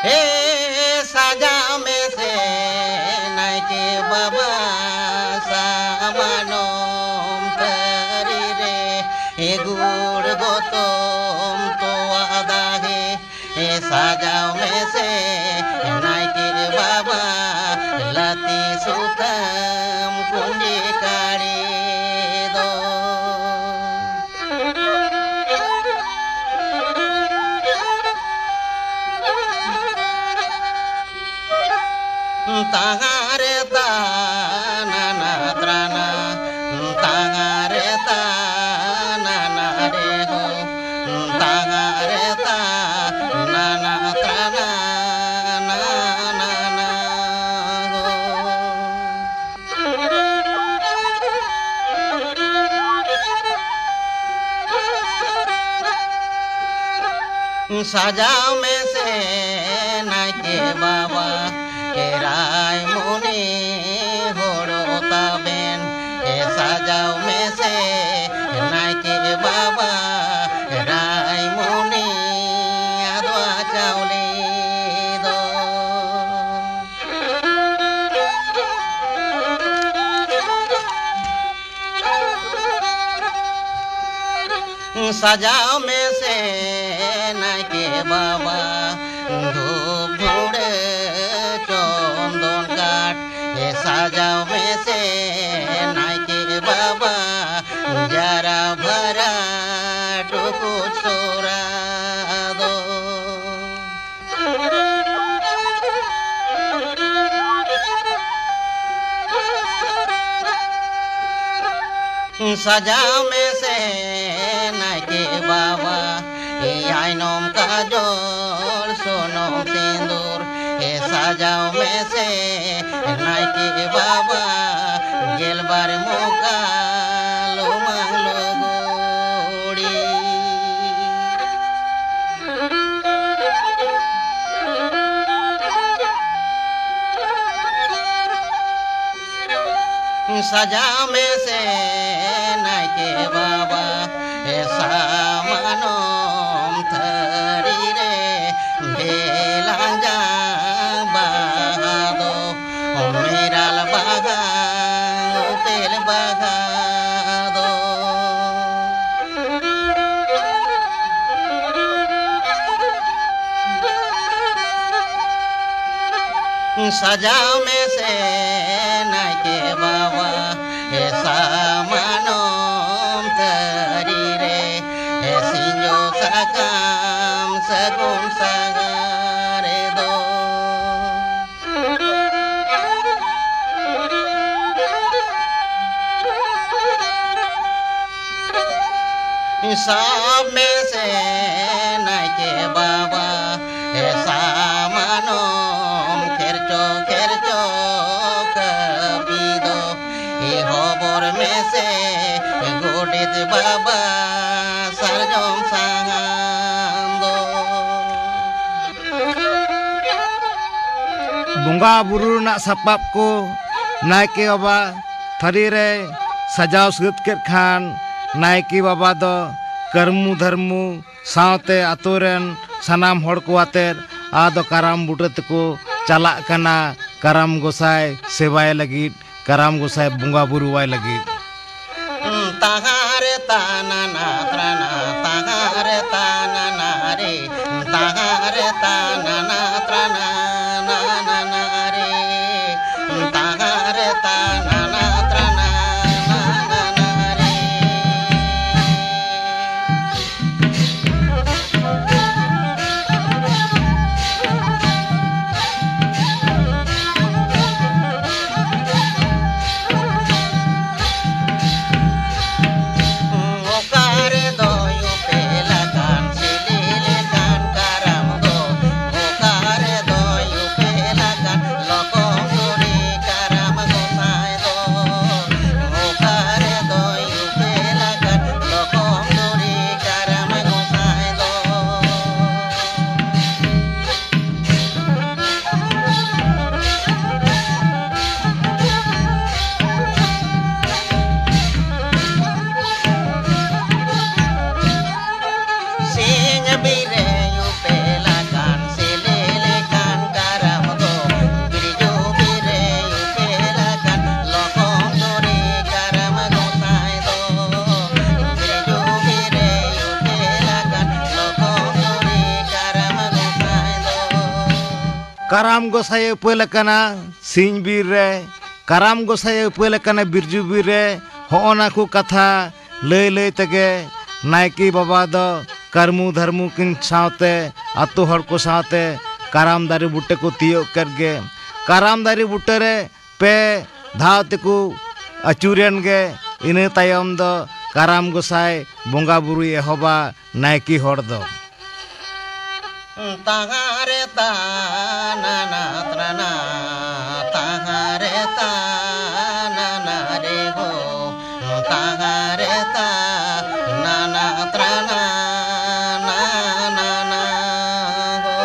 ᱦᱮ ᱦᱚᱛᱚᱢ ᱛᱚᱣᱟ ᱫᱟᱦᱮ ᱥᱟᱡᱟᱣ ᱢᱮᱥᱮ ᱱᱟᱭᱠᱮ ᱵᱟᱵᱟ, ᱞᱟᱹᱛᱤ ᱥᱩᱛᱟᱹᱢ ᱠᱩᱸᱰᱤ ᱠᱟᱲᱮ ᱫᱚ᱾ ᱛᱟᱦᱟᱸ ᱨᱮ ᱛᱟᱱᱟᱱᱟ ᱛᱨᱟᱱᱟ, ᱛᱟᱦᱟᱸ ᱨᱮ ᱛᱟᱱᱟᱱᱟ ᱨᱮ ᱦᱚᱸ, ᱛᱟᱦᱟᱸ ᱨᱮ ᱛᱟᱱᱟᱱᱟ ᱛᱨᱟᱱᱟ, ᱱᱟᱱᱟ ᱦᱚᱸ᱾ ᱥᱟᱡᱟᱣ ᱢᱮᱥᱮ ᱱᱟᱭᱠᱮ ᱵᱟᱵᱟ, ᱮᱨᱟᱭ ᱢᱩᱱᱤ ᱦᱚᱲ ᱛᱟᱵᱮᱱ᱾ ᱮ ᱥᱟᱡᱟᱣ ᱢᱮᱥᱮ ᱱᱟᱭᱠᱮ ᱵᱟᱵᱟ, ᱮᱨᱟᱭ ᱢᱩᱱᱤ ᱟᱫᱣᱟ ᱪᱟᱣᱞᱮ ᱫᱚ᱾ ᱥᱟᱡᱟᱣ ᱢᱮᱥᱮ ᱱᱟᱭᱠᱮ ᱵᱟᱵᱟ, ᱫᱷᱩᱯ ᱫᱷᱩᱲᱟᱹ ᱪᱚᱱᱫᱚᱱ ᱠᱟᱴ᱾ ᱮ ᱥᱟᱡᱟᱣ ᱢᱮᱥᱮ ᱱᱟᱭᱠᱮ ᱵᱟᱵᱟ, ᱡᱟᱨᱟ ᱵᱷᱟᱨᱟ ᱴᱩᱠᱩᱡ ᱥᱚᱨᱟ ᱫᱚ᱾ ᱥᱟᱡᱟᱣ ᱢᱮᱥᱮ ᱱᱟᱭᱠᱮ ᱵᱟᱵᱟ, ᱟᱭᱱᱚᱢ ᱠᱟᱡᱚᱞ ᱥᱩᱱᱩᱢ ᱥᱤᱸᱫᱩᱨ᱾ ᱮ ᱥᱟᱡᱟᱣ ᱢᱮᱥᱮ ᱱᱟᱭᱠᱮ ᱵᱟᱵᱟ, ᱜᱮᱞᱵᱟᱨ ᱢᱚᱠᱟ ᱞᱩᱢᱟᱹᱝ ᱞᱩᱜᱩᱲᱤ᱾ ᱥᱟᱡᱟᱣ ᱢᱮᱥᱮ ᱱᱟᱭᱠᱮ ᱵᱟᱵᱟ, ᱮ ᱥᱟᱢᱟᱱᱚᱢ ᱛᱷᱟᱹᱨᱤ ᱨᱮ ᱵᱮᱞᱟᱝ ᱡᱟᱝ ᱵᱟᱦᱟ ᱫᱚ, ᱢᱮᱨᱟᱞ ᱵᱟᱦᱟ, ᱩᱯᱮᱞ ᱵᱟᱦᱟ ᱫᱚ᱾ ᱥᱟᱡᱟᱣ ᱢᱮᱥᱮ ᱱᱟᱭᱠᱮ ᱵᱟᱵᱟ, ᱮ ᱥᱟᱢᱟᱱᱚᱢ ᱛᱟᱹᱨᱤ ᱨᱮ, ᱮ ᱥᱤᱸᱡᱚ ᱥᱟᱠᱟᱢ ᱥᱟᱹᱜᱩᱱ ᱥᱟᱸᱜᱟᱨᱮ ᱫᱚ᱾ ᱥᱟᱵ ᱢᱮᱥᱮ ᱱᱟᱭᱠᱮ ᱵᱟᱵᱟ, ᱮ ᱥᱟᱢᱟᱱᱚᱢ ᱠᱷᱮᱨᱪᱚ ᱠᱷᱮᱨᱪᱚ ᱠᱟᱹᱯᱤ ᱫᱚ, ᱮ ᱦᱚᱵᱚᱨ ᱢᱮᱥᱮ ᱜᱚᱰᱮᱛ ᱵᱟᱵᱟ ᱥᱟᱨᱡᱚᱢ ᱥᱟᱦᱟᱱ ᱫᱚ᱾ ᱵᱚᱸᱜᱟ ᱵᱩᱨᱩ ᱨᱮᱱᱟᱜ ᱥᱟᱯᱟᱵ ᱠᱚ ᱱᱟᱭᱠᱮ ᱵᱟᱵᱟ ᱛᱷᱟᱹᱨᱤ ᱨᱮ ᱥᱟᱡᱟᱣ ᱥᱟᱹᱛ ᱠᱮᱫ ᱠᱷᱟᱱ, ᱱᱟᱭᱠᱮ ᱵᱟᱵᱟ ᱫᱚ ᱠᱟᱹᱨᱢᱩ ᱫᱷᱟᱹᱨᱢᱩ ᱥᱟᱶᱛᱮ ᱟᱛᱳ ᱨᱮᱱ ᱥᱟᱱᱟᱢ ᱦᱚᱲ ᱠᱚ ᱟᱛᱮᱫ ᱟᱫᱚ ᱠᱟᱨᱟᱢ ᱵᱩᱴᱟᱹ ᱛᱮᱠᱚ ᱪᱟᱞᱟᱜ ᱠᱟᱱᱟ ᱠᱟᱨᱟᱢ ᱜᱚᱸᱥᱟᱭ ᱥᱮᱵᱟᱭ ᱞᱟᱹᱜᱤᱫ, ᱠᱟᱨᱟᱢ ᱜᱚᱸᱥᱟᱭ ᱵᱚᱸᱜᱟ ᱵᱩᱨᱩᱣᱟᱭ ᱞᱟᱹᱜᱤᱫ᱾ ᱛᱟᱦᱟᱨᱮ ᱛᱟᱱᱟᱱᱟ ᱛᱨᱟᱱᱟ, ᱛᱟᱦᱟᱨᱮ ᱛᱟᱱᱟᱱᱟ ᱨᱮ, ᱛᱟᱦᱟᱨᱮ ᱛᱟᱱᱟᱱᱟ ᱛᱨᱟᱱᱟ, ᱱᱟᱱᱟᱱᱟ ᱨᱮ, ᱛᱟᱦᱟᱨᱮ ᱛᱟᱱᱟᱱᱟ ᱛᱨᱟᱱᱟ, ᱱᱟᱱᱟᱱᱟ ᱨᱮ᱾ ᱚᱠᱟ ᱨᱮᱫᱚ ᱩᱯᱮᱞ ᱟᱠᱟᱱ, ᱥᱤᱞᱤ ᱞᱮᱠᱟᱱ ᱠᱟᱨᱟᱢ ᱫᱚ, ᱚᱠᱟ ᱨᱮᱫᱚ ᱠᱟᱨᱟᱢ ᱜᱚᱸᱥᱟᱭ ᱮ ᱩᱯᱟᱹᱞ ᱟᱠᱟᱱᱟ ᱥᱤᱧ ᱵᱤᱨ ᱨᱮ, ᱠᱟᱨᱟᱢ ᱜᱚᱸᱥᱟᱭ ᱮ ᱩᱯᱟᱹᱞ ᱟᱠᱟᱱᱟ ᱵᱤᱨᱡᱩ ᱵᱤᱨ ᱨᱮ᱾ ᱦᱚᱸᱜᱼᱚ ᱱᱟ ᱠᱚ ᱠᱟᱛᱷᱟ ᱞᱟᱹᱭ ᱞᱟᱹᱭ ᱛᱮᱜᱮ ᱱᱟᱭᱠᱮ ᱵᱟᱵᱟ ᱫᱚ ᱠᱟᱹᱨᱢᱩ ᱫᱷᱟᱨᱢᱩ ᱠᱤᱱ ᱥᱟᱶᱛᱮ, ᱟᱛᱳ ᱦᱚᱲ ᱠᱚ ᱥᱟᱶᱛᱮ ᱠᱟᱨᱟᱢ ᱫᱟᱨᱮ ᱵᱩᱴᱟᱹ ᱠᱚ ᱛᱤᱭᱳᱜ ᱠᱮᱫ ᱜᱮ᱾ ᱠᱟᱨᱟᱢ ᱫᱟᱨᱮ ᱵᱩᱴᱟᱹ ᱨᱮ ᱯᱮ ᱫᱷᱟᱣ ᱛᱮᱠᱚ ᱟᱹᱪᱩᱨᱮᱱ ᱜᱮ᱾ ᱤᱱᱟᱹ ᱛᱟᱭᱚᱢ ᱫᱚ ᱠᱟᱨᱟᱢ ᱜᱚᱸᱥᱟᱭ ᱵᱚᱸᱜᱟ ᱵᱩᱨᱩᱭ ᱮᱦᱚᱵᱟ ᱱᱟᱭᱠᱮ ᱦᱚᱲ ᱫᱚ᱾ ᱛᱟᱦᱟᱨᱮ ᱛᱟᱱᱟᱱᱟ ᱛᱨᱟᱱᱟ, ᱛᱟᱦᱟᱨᱮ ᱛᱟᱱᱟᱱᱟ ᱨᱮ ᱜᱳ, ᱛᱟᱦᱟᱨᱮ ᱛᱟᱱᱟᱱᱟ ᱛᱨᱟᱱᱟ, ᱱᱟᱱᱟ ᱜᱳ᱾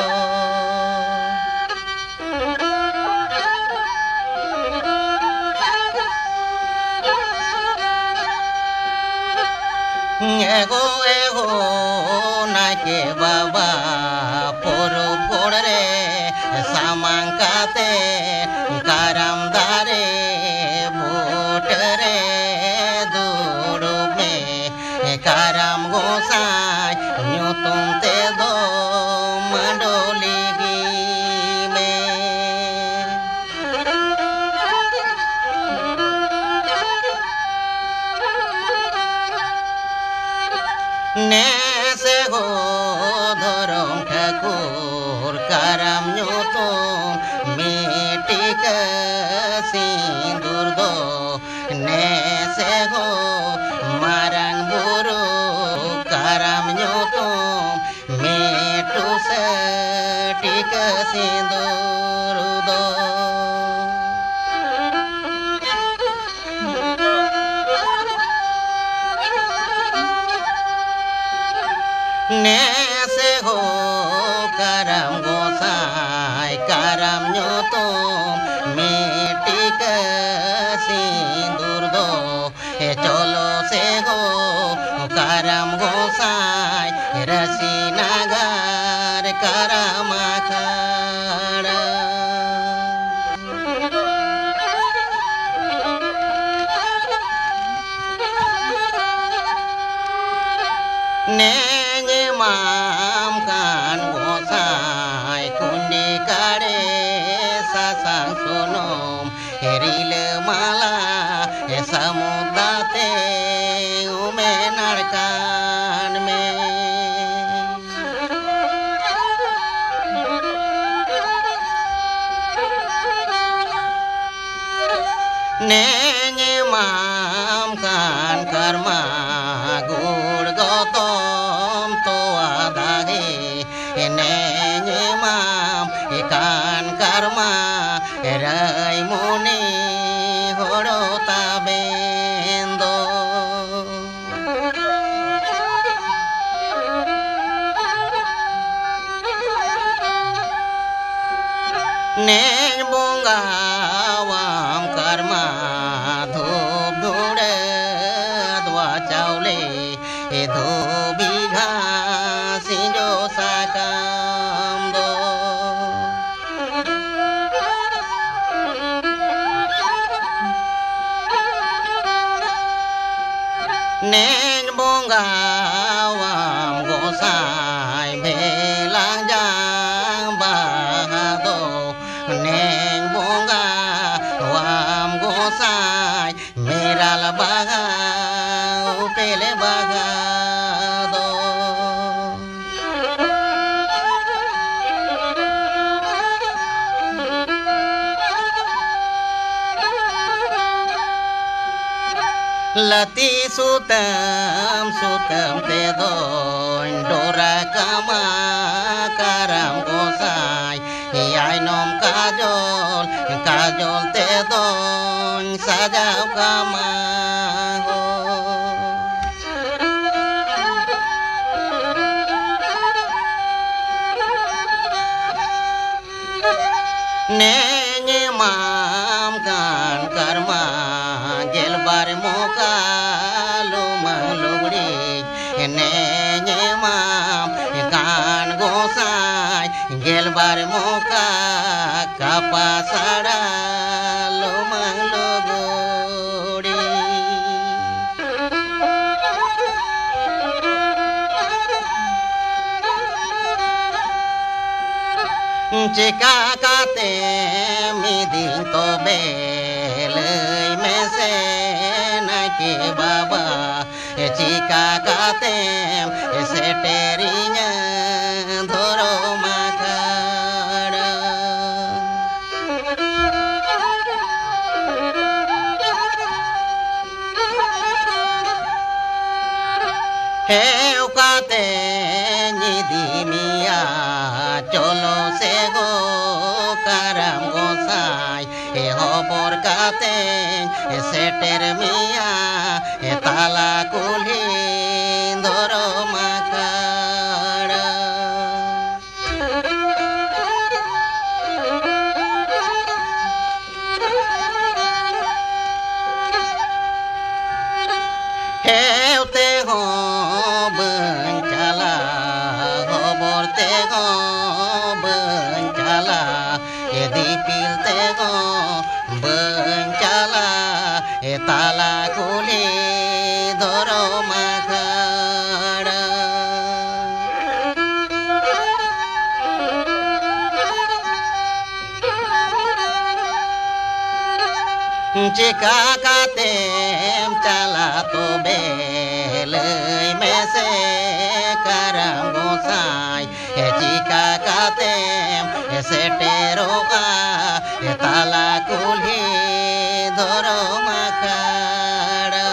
ᱮᱜᱳ ᱮᱜᱳ ᱱᱟᱭᱠᱮ ᱵᱟᱵᱟ, ᱯᱚᱨᱚᱵᱽ ᱜᱚᱲ ᱨᱮ ᱥᱟᱢᱟᱝ ᱠᱟᱛᱮ, ᱠᱟᱨᱟᱢ ᱫᱟᱨᱮ ᱵᱩᱴᱟᱹ ᱨᱮ ᱫᱩᱲᱩᱵ ᱢᱮ᱾ ᱠᱟᱨᱟᱢ ᱜᱚᱸᱥᱟᱭ ᱧᱩᱛᱩᱢ ᱛᱮᱫᱚ ᱢᱟᱰᱚᱞᱤ ᱜᱤ ᱢᱮ᱾ ᱱᱮᱥᱮ ᱦᱳ ᱫᱷᱚᱨᱚᱢ ᱴᱷᱟᱹᱠᱩᱨ, ᱠᱟᱨᱟᱢ ᱧᱩᱛᱩᱢ ᱢᱤᱫ ᱴᱤᱠᱟᱹ ᱥᱤᱸᱫᱩᱨ ᱫᱚ᱾ ᱱᱮᱥᱮ ᱦᱳ ᱢᱟᱨᱟᱝ ᱵᱩᱨᱩ, ᱠᱟᱨᱟᱢ ᱧᱩᱛᱩᱢ ᱢᱤᱫ ᱴᱩᱥᱟᱹ ᱴᱤᱠᱟᱹ ᱥᱤᱸᱫᱩᱨ ᱫᱚ᱾ ᱱᱮᱥᱮ ᱦᱳ ᱠᱟᱨᱟᱢ ᱜᱚᱸᱥᱟᱭ, ᱠᱟᱨᱟᱢ ᱧᱩᱛᱩᱢ ᱢᱤᱫ ᱴᱤᱠᱟᱹ ᱥᱤᱸᱫᱩᱨ ᱫᱚ᱾ ᱮ ᱪᱚᱞᱚ ᱥᱮ ᱦᱳ ᱠᱟᱨᱟᱢ ᱜᱚᱸᱥᱟᱭ, ᱨᱟᱹᱥᱤ ᱱᱟᱜᱟᱨ ᱠᱟᱨᱟᱢ ᱟᱠᱷᱟᱲᱟ᱾ ᱱᱮᱧ ᱮᱢᱟᱢ ᱠᱟᱱ ᱜᱚᱸᱥᱟᱭ ᱠᱩᱸᱰᱤ ᱠᱟᱲᱮ ᱮᱢᱟᱢ ᱠᱟᱱ ᱠᱟᱨᱢᱟ ᱜᱩᱲ ᱜᱚᱛᱚᱢ ᱛᱚᱣᱟ ᱫᱟᱜᱮ, ᱮᱱᱮᱧ ᱮᱢᱟᱢ ᱠᱟᱱ ᱠᱟᱨᱢᱟ ᱨᱟᱭᱢᱚᱱᱤ ᱦᱚᱲ ᱛᱟᱵᱮᱱ ᱫᱚ᱾ ᱱᱮᱧ ᱵᱚᱸᱜᱟᱣᱟᱢ ᱠᱟᱨᱢᱟ ᱫᱷᱩᱯ ᱫᱷᱩᱲᱟᱹ ᱟᱫᱽᱣᱟ ᱪᱟᱣᱞᱮ ᱫᱷᱩᱵᱤ ᱜᱷᱟᱥ ᱥᱤᱸᱡᱚ ᱥᱟᱠᱟᱢ ᱫᱚ᱾ ᱱᱮᱧ ᱵᱚᱸᱜᱟᱣᱟᱢ ᱜᱚᱸᱥᱟᱭ ᱵᱷᱮᱞᱟᱝ ᱡᱟᱝ ᱵᱟᱦᱟ ᱫᱚ, ᱱᱮᱧ ᱵᱚᱸᱜᱟᱣᱟᱢ ᱜᱚᱸᱥᱟᱭ ᱢᱮᱨᱟᱞ ᱵᱟᱦᱟ, ᱩᱯᱮᱞ ᱵᱟᱦᱟ ᱫᱚ᱾ ᱞᱟᱹᱛᱤ ᱥᱩᱛᱟᱹᱢ ᱥᱩᱛᱟᱹᱢ ᱛᱮᱫᱚᱧ ᱰᱚᱨᱟ ᱠᱟᱢᱟ ᱠᱟᱨᱟᱢ ᱜᱚᱸᱥᱟᱭ, ᱟᱭᱱᱚᱢ ᱠᱟᱡᱚᱞ ᱠᱟᱡᱚᱞ ᱛᱮᱫᱚᱧ ᱥᱟᱡᱟᱣ ᱠᱟᱢᱟ ᱦᱳ᱾ ᱱᱮᱧ ᱮᱢᱟᱢ ᱠᱟᱱ ᱠᱟᱨᱢᱟ ᱜᱮᱞᱵᱟᱨ ᱢᱚᱠᱟ ᱞᱩᱢᱟᱹᱝ ᱞᱩᱜᱽᱲᱤᱡ, ᱱᱮᱧ ᱮᱢᱟᱢ ᱠᱟᱱ ᱜᱚᱸᱥᱟᱭ ᱜᱮᱞᱵᱟᱨ ᱢᱚᱠᱟ ᱠᱟᱯᱟ ᱥᱟᱲᱟ ᱞᱩᱢᱟᱹᱝ ᱞᱩᱜᱽᱲᱤ᱾ ᱪᱮᱠᱟ ᱠᱟᱛᱮ ᱢᱤᱫᱤᱧ ᱛᱚᱵᱮ ᱞᱟᱹᱭ ᱢᱮᱥᱮ ᱱᱟᱭᱠᱮ ᱵᱟᱵᱟ, ᱪᱤᱠᱟ ᱠᱟᱛᱮᱢ ᱥᱮᱴᱮᱨᱤᱧᱟ ᱫᱷᱚᱨᱚᱢ ᱟᱠᱷᱲᱟ? ᱪᱚᱞᱚ ᱥᱮ ᱜᱚ ᱠᱟᱨᱟᱢ ᱜᱚᱸᱥᱟᱭ, ᱮ ᱦᱚᱵᱚᱨ ᱠᱟᱛᱮᱧ ᱥᱮᱴᱮᱨ ᱢᱮᱭᱟ, ᱮ ᱛᱟᱞᱟ ᱠᱩᱞᱦᱤ ᱫᱷᱚᱨᱚᱢ ᱟᱠᱷᱲᱟ᱾ ᱦᱮᱣ ᱛᱮᱦᱚᱸ ᱵᱟᱹᱧ ᱪᱟᱞᱟᱜ, ᱦᱚᱵᱚᱨ ᱛᱮᱦᱚᱸ ᱵᱟᱹᱧ ᱪᱟᱞᱟᱜ, ᱮ ᱫᱤᱯᱤᱞ ᱛᱮᱦᱚᱸ ᱵᱟᱹᱧ ᱪᱟᱞᱟᱜ, ᱮ ᱛᱟᱞᱟ ᱠᱩᱞᱦᱤ ᱫᱷᱚᱨᱚᱢ ᱟᱠᱷᱲᱟ᱾ ᱪᱮᱠᱟ ᱠᱟᱛᱮᱢ ᱪᱟᱞᱟᱜ ᱛᱚᱵᱮ ᱞᱟᱹᱭ ᱢᱮᱥᱮ ᱠᱟᱨᱟᱢ ᱜᱚᱸᱥᱟᱭ, ᱮ ᱪᱮᱠᱟ ᱠᱟᱛᱮᱢ ᱥᱮᱴᱮᱨᱚᱜᱼᱟ ᱮ ᱛᱟᱞᱟ ᱠᱩᱞᱦᱤ ᱫᱷᱚᱨᱚᱢ ᱟᱠᱷᱲᱟ᱾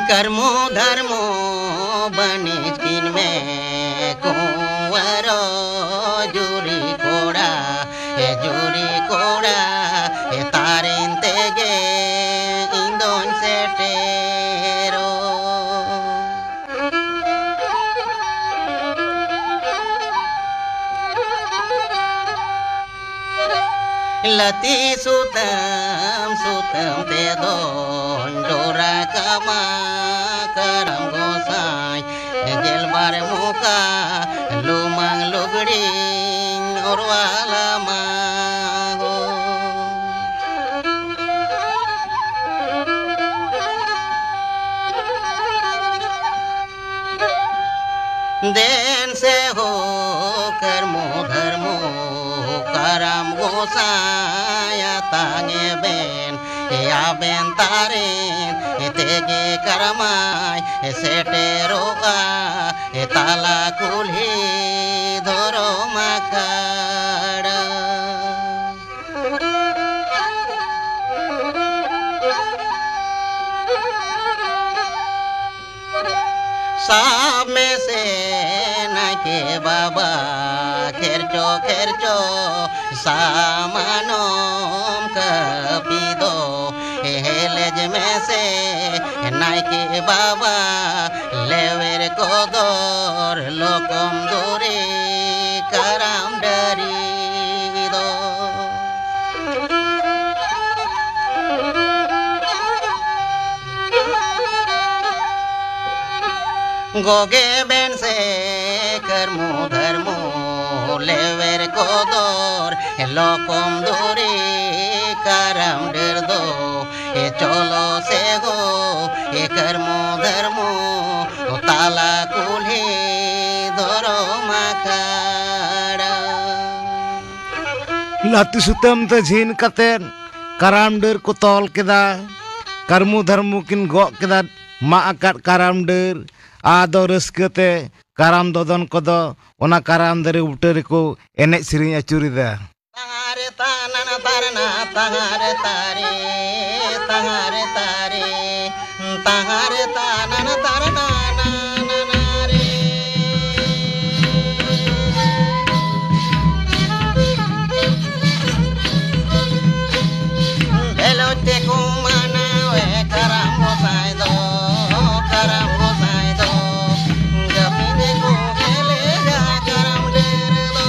ᱠᱟᱨᱢᱚ ᱫᱷᱟᱨᱢᱚ ᱵᱟᱹᱱᱤᱡ ᱠᱤᱱ ᱢᱮ ᱠᱩᱸᱣᱟᱨᱚ ᱡᱩᱨᱤ ᱠᱚᱲᱟ, ᱮ ᱡᱩᱨᱤ ᱠᱚᱲᱟ, ᱮ ᱛᱟᱨᱮᱱ ᱛᱮᱜᱮ ᱤᱧ ᱫᱚᱧ ᱥᱮᱴᱮᱨᱚᱜ᱾ ᱞᱟᱹᱛᱤ ᱥᱩᱛᱟᱹᱢ ᱥᱩᱛᱟᱹᱢ ᱛᱮᱫᱚᱧ ᱰᱚᱨᱟ ᱠᱟᱢᱟ ᱠᱟᱨᱟᱢ ᱜᱚᱸᱥᱟᱭ, ᱜᱮᱞᱵᱟᱨ ᱢᱚᱠᱟ ᱞᱩᱢᱟᱝ ᱞᱩᱜᱽᱲᱤᱧ ᱚᱨᱣᱟᱞᱟᱢᱟ ᱦᱳ᱾ ᱫᱮᱱ ᱥᱮ ᱦᱳ ᱠᱟᱨᱢᱚ ᱫᱷᱟᱨᱢᱚ ᱠᱟᱨᱟᱢ ᱜᱚᱸᱥᱟᱭ ᱟᱛᱟᱝ ᱮ ᱵᱮᱱ, ᱮ ᱟᱵᱮᱱ ᱛᱟᱨᱮᱱ ᱛᱮᱜᱮ ᱠᱟᱨᱢᱟᱭ ᱥᱮᱴᱮᱨᱚᱜᱼᱟ ᱮ ᱛᱟᱞᱟ ᱠᱩᱞᱦᱤ ᱫᱷᱚᱨᱚᱢ ᱟᱠᱷᱲᱟ᱾ ᱥᱟᱵ ᱢᱮᱥᱮ ᱱᱟᱭᱠᱮ ᱵᱟᱵᱟ, ᱠᱷᱮᱨᱪᱚ ᱠᱷᱮᱨᱪᱚ ᱥᱟᱢᱟᱱᱚᱢ ᱠᱟᱹᱯᱤ ᱫᱚ᱾ ᱦᱮᱞᱮᱡ ᱢᱮᱥᱮ ᱱᱟᱭᱠᱮ ᱵᱟᱵᱟ, ᱞᱮᱣᱮᱨ ᱠᱚᱫᱚᱨ ᱞᱚᱠᱚᱢ ᱫᱩᱨᱤ ᱠᱟᱨᱟᱢ ᱰᱟᱹᱨᱤ ᱫᱚ᱾ ᱜᱚᱜᱮ ᱵᱮᱱ ᱥᱮ ᱠᱟᱹᱨᱢᱩ ᱫᱷᱟᱹᱨᱢᱩ, ᱞᱮᱣᱮᱨ ᱠᱚᱫᱚᱨ ᱞᱚᱠᱚᱢ ᱫᱩᱨᱤ ᱠᱟᱨᱟᱢ ᱰᱟᱹᱨ ᱫᱚ᱾ ᱮ ᱪᱚᱞᱚ ᱥᱮ ᱜᱚ, ᱮ ᱠᱟᱹᱨᱢᱩ ᱫᱷᱟᱹᱨᱢᱩ, ᱛᱟᱞᱟ ᱠᱩᱞᱦᱤ ᱫᱷᱚᱨᱚᱢ ᱟᱠᱷᱲᱟ᱾ ᱞᱟᱹᱛᱩ ᱥᱩᱛᱟᱹᱢ ᱛᱮ ᱡᱷᱤᱱ ᱠᱟᱛᱮ ᱠᱟᱨᱟᱢ ᱰᱟᱹᱨ ᱠᱚ ᱛᱚᱞ ᱠᱮᱫᱟ᱾ ᱠᱟᱹᱨᱢᱩ ᱫᱷᱟᱹᱨᱢᱩ ᱠᱤᱱ ᱜᱚᱜ ᱠᱮᱫᱟ ᱢᱟᱜ ᱟᱠᱟᱫ ᱠᱟᱨᱟᱢ ᱰᱟᱹᱨ᱾ ᱟᱫᱚ ᱨᱟᱹᱥᱠᱟᱹ ᱛᱮ ᱠᱟᱨᱟᱢ ᱫᱚᱫᱚᱱ ᱠᱚᱫᱚ ᱚᱱᱟ ᱠᱟᱨᱟᱢ ᱫᱟᱨᱮ ᱵᱩᱴᱟᱹ ᱨᱮᱠᱚ ᱮᱱᱮᱡ ᱥᱮᱨᱮᱧ ᱟᱹᱪᱩᱨᱮᱫᱟ᱾ ᱛᱟᱦᱟᱨᱮ ᱛᱟᱱᱟᱱᱟ ᱛᱟᱨᱱᱟ ᱛᱟᱦᱟᱨᱮ ᱛᱟᱨᱮ, ᱛᱟᱦᱟᱨᱮ ᱛᱟᱨᱮ, ᱛᱟᱦᱟᱨᱮ ᱛᱟᱱᱟᱱᱟ ᱛᱟᱨᱱᱟ ᱱᱟᱱᱟ ᱨᱮ᱾ ᱵᱷᱮᱞᱳᱪ ᱛᱮᱠᱚ ᱢᱟᱱᱟᱣᱮ ᱠᱟᱨᱟᱢ ᱜᱚᱸᱥᱟᱭ ᱫᱚ, ᱠᱟᱨᱟᱢ ᱜᱚᱸᱥᱟᱭ ᱫᱚ, ᱡᱟᱹᱯᱤᱫ ᱠᱚ ᱦᱮᱞᱮᱜᱟ ᱠᱟᱨᱟᱢ ᱰᱟᱹᱨ ᱫᱚ᱾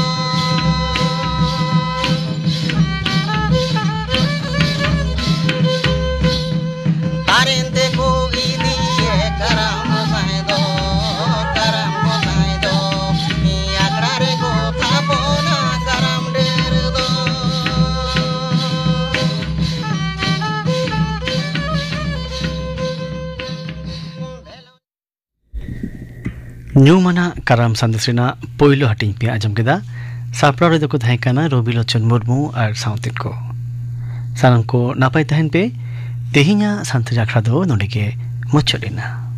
ᱛᱟᱨᱮᱱ ᱛᱮᱠᱚ ᱤᱫᱤᱭᱮ ᱠᱟᱨᱟᱢ ᱜᱚᱸᱥᱟᱭ ᱫᱚ, ᱠᱟᱨᱟᱢ ᱜᱚᱸᱥᱟᱭ ᱫᱚ, ᱟᱠᱷᱲᱟ ᱨᱮᱠᱚ ᱛᱷᱟᱯᱚᱱᱟ ᱠᱟᱨᱟᱢ ᱰᱟᱹᱨ ᱫᱚ᱾ ᱧᱩᱢᱟᱱᱟᱜ ᱠᱟᱨᱟᱢ ᱥᱟᱸᱫᱮᱥ ᱨᱮᱱᱟᱜ ᱯᱳᱭᱞᱳ ᱦᱟᱹᱴᱤᱧ ᱯᱮ ᱟᱸᱡᱚᱢ ᱠᱮᱫᱟ᱾ ᱥᱟᱯᱲᱟᱣ ᱨᱮᱫᱚ ᱠᱚ ᱛᱟᱦᱮᱸ ᱠᱟᱱᱟ ᱨᱚᱵᱤᱞᱳᱪᱚᱱ ᱢᱩᱨᱢᱩ ᱟᱨ ᱥᱟᱶᱛᱮ ᱠᱚ᱾ ᱥᱟᱱᱟᱢ ᱠᱚ ᱱᱟᱯᱟᱭ ᱛᱟᱦᱮᱱ ᱯᱮ᱾ ᱛᱮᱦᱮᱧᱟᱜ ᱥᱟᱱᱛᱟᱲᱤ ᱟᱠᱷᱲᱟ ᱫᱚ ᱱᱚᱰᱮ ᱜᱮ ᱢᱩᱪᱟᱹᱫ ᱮᱱᱟ᱾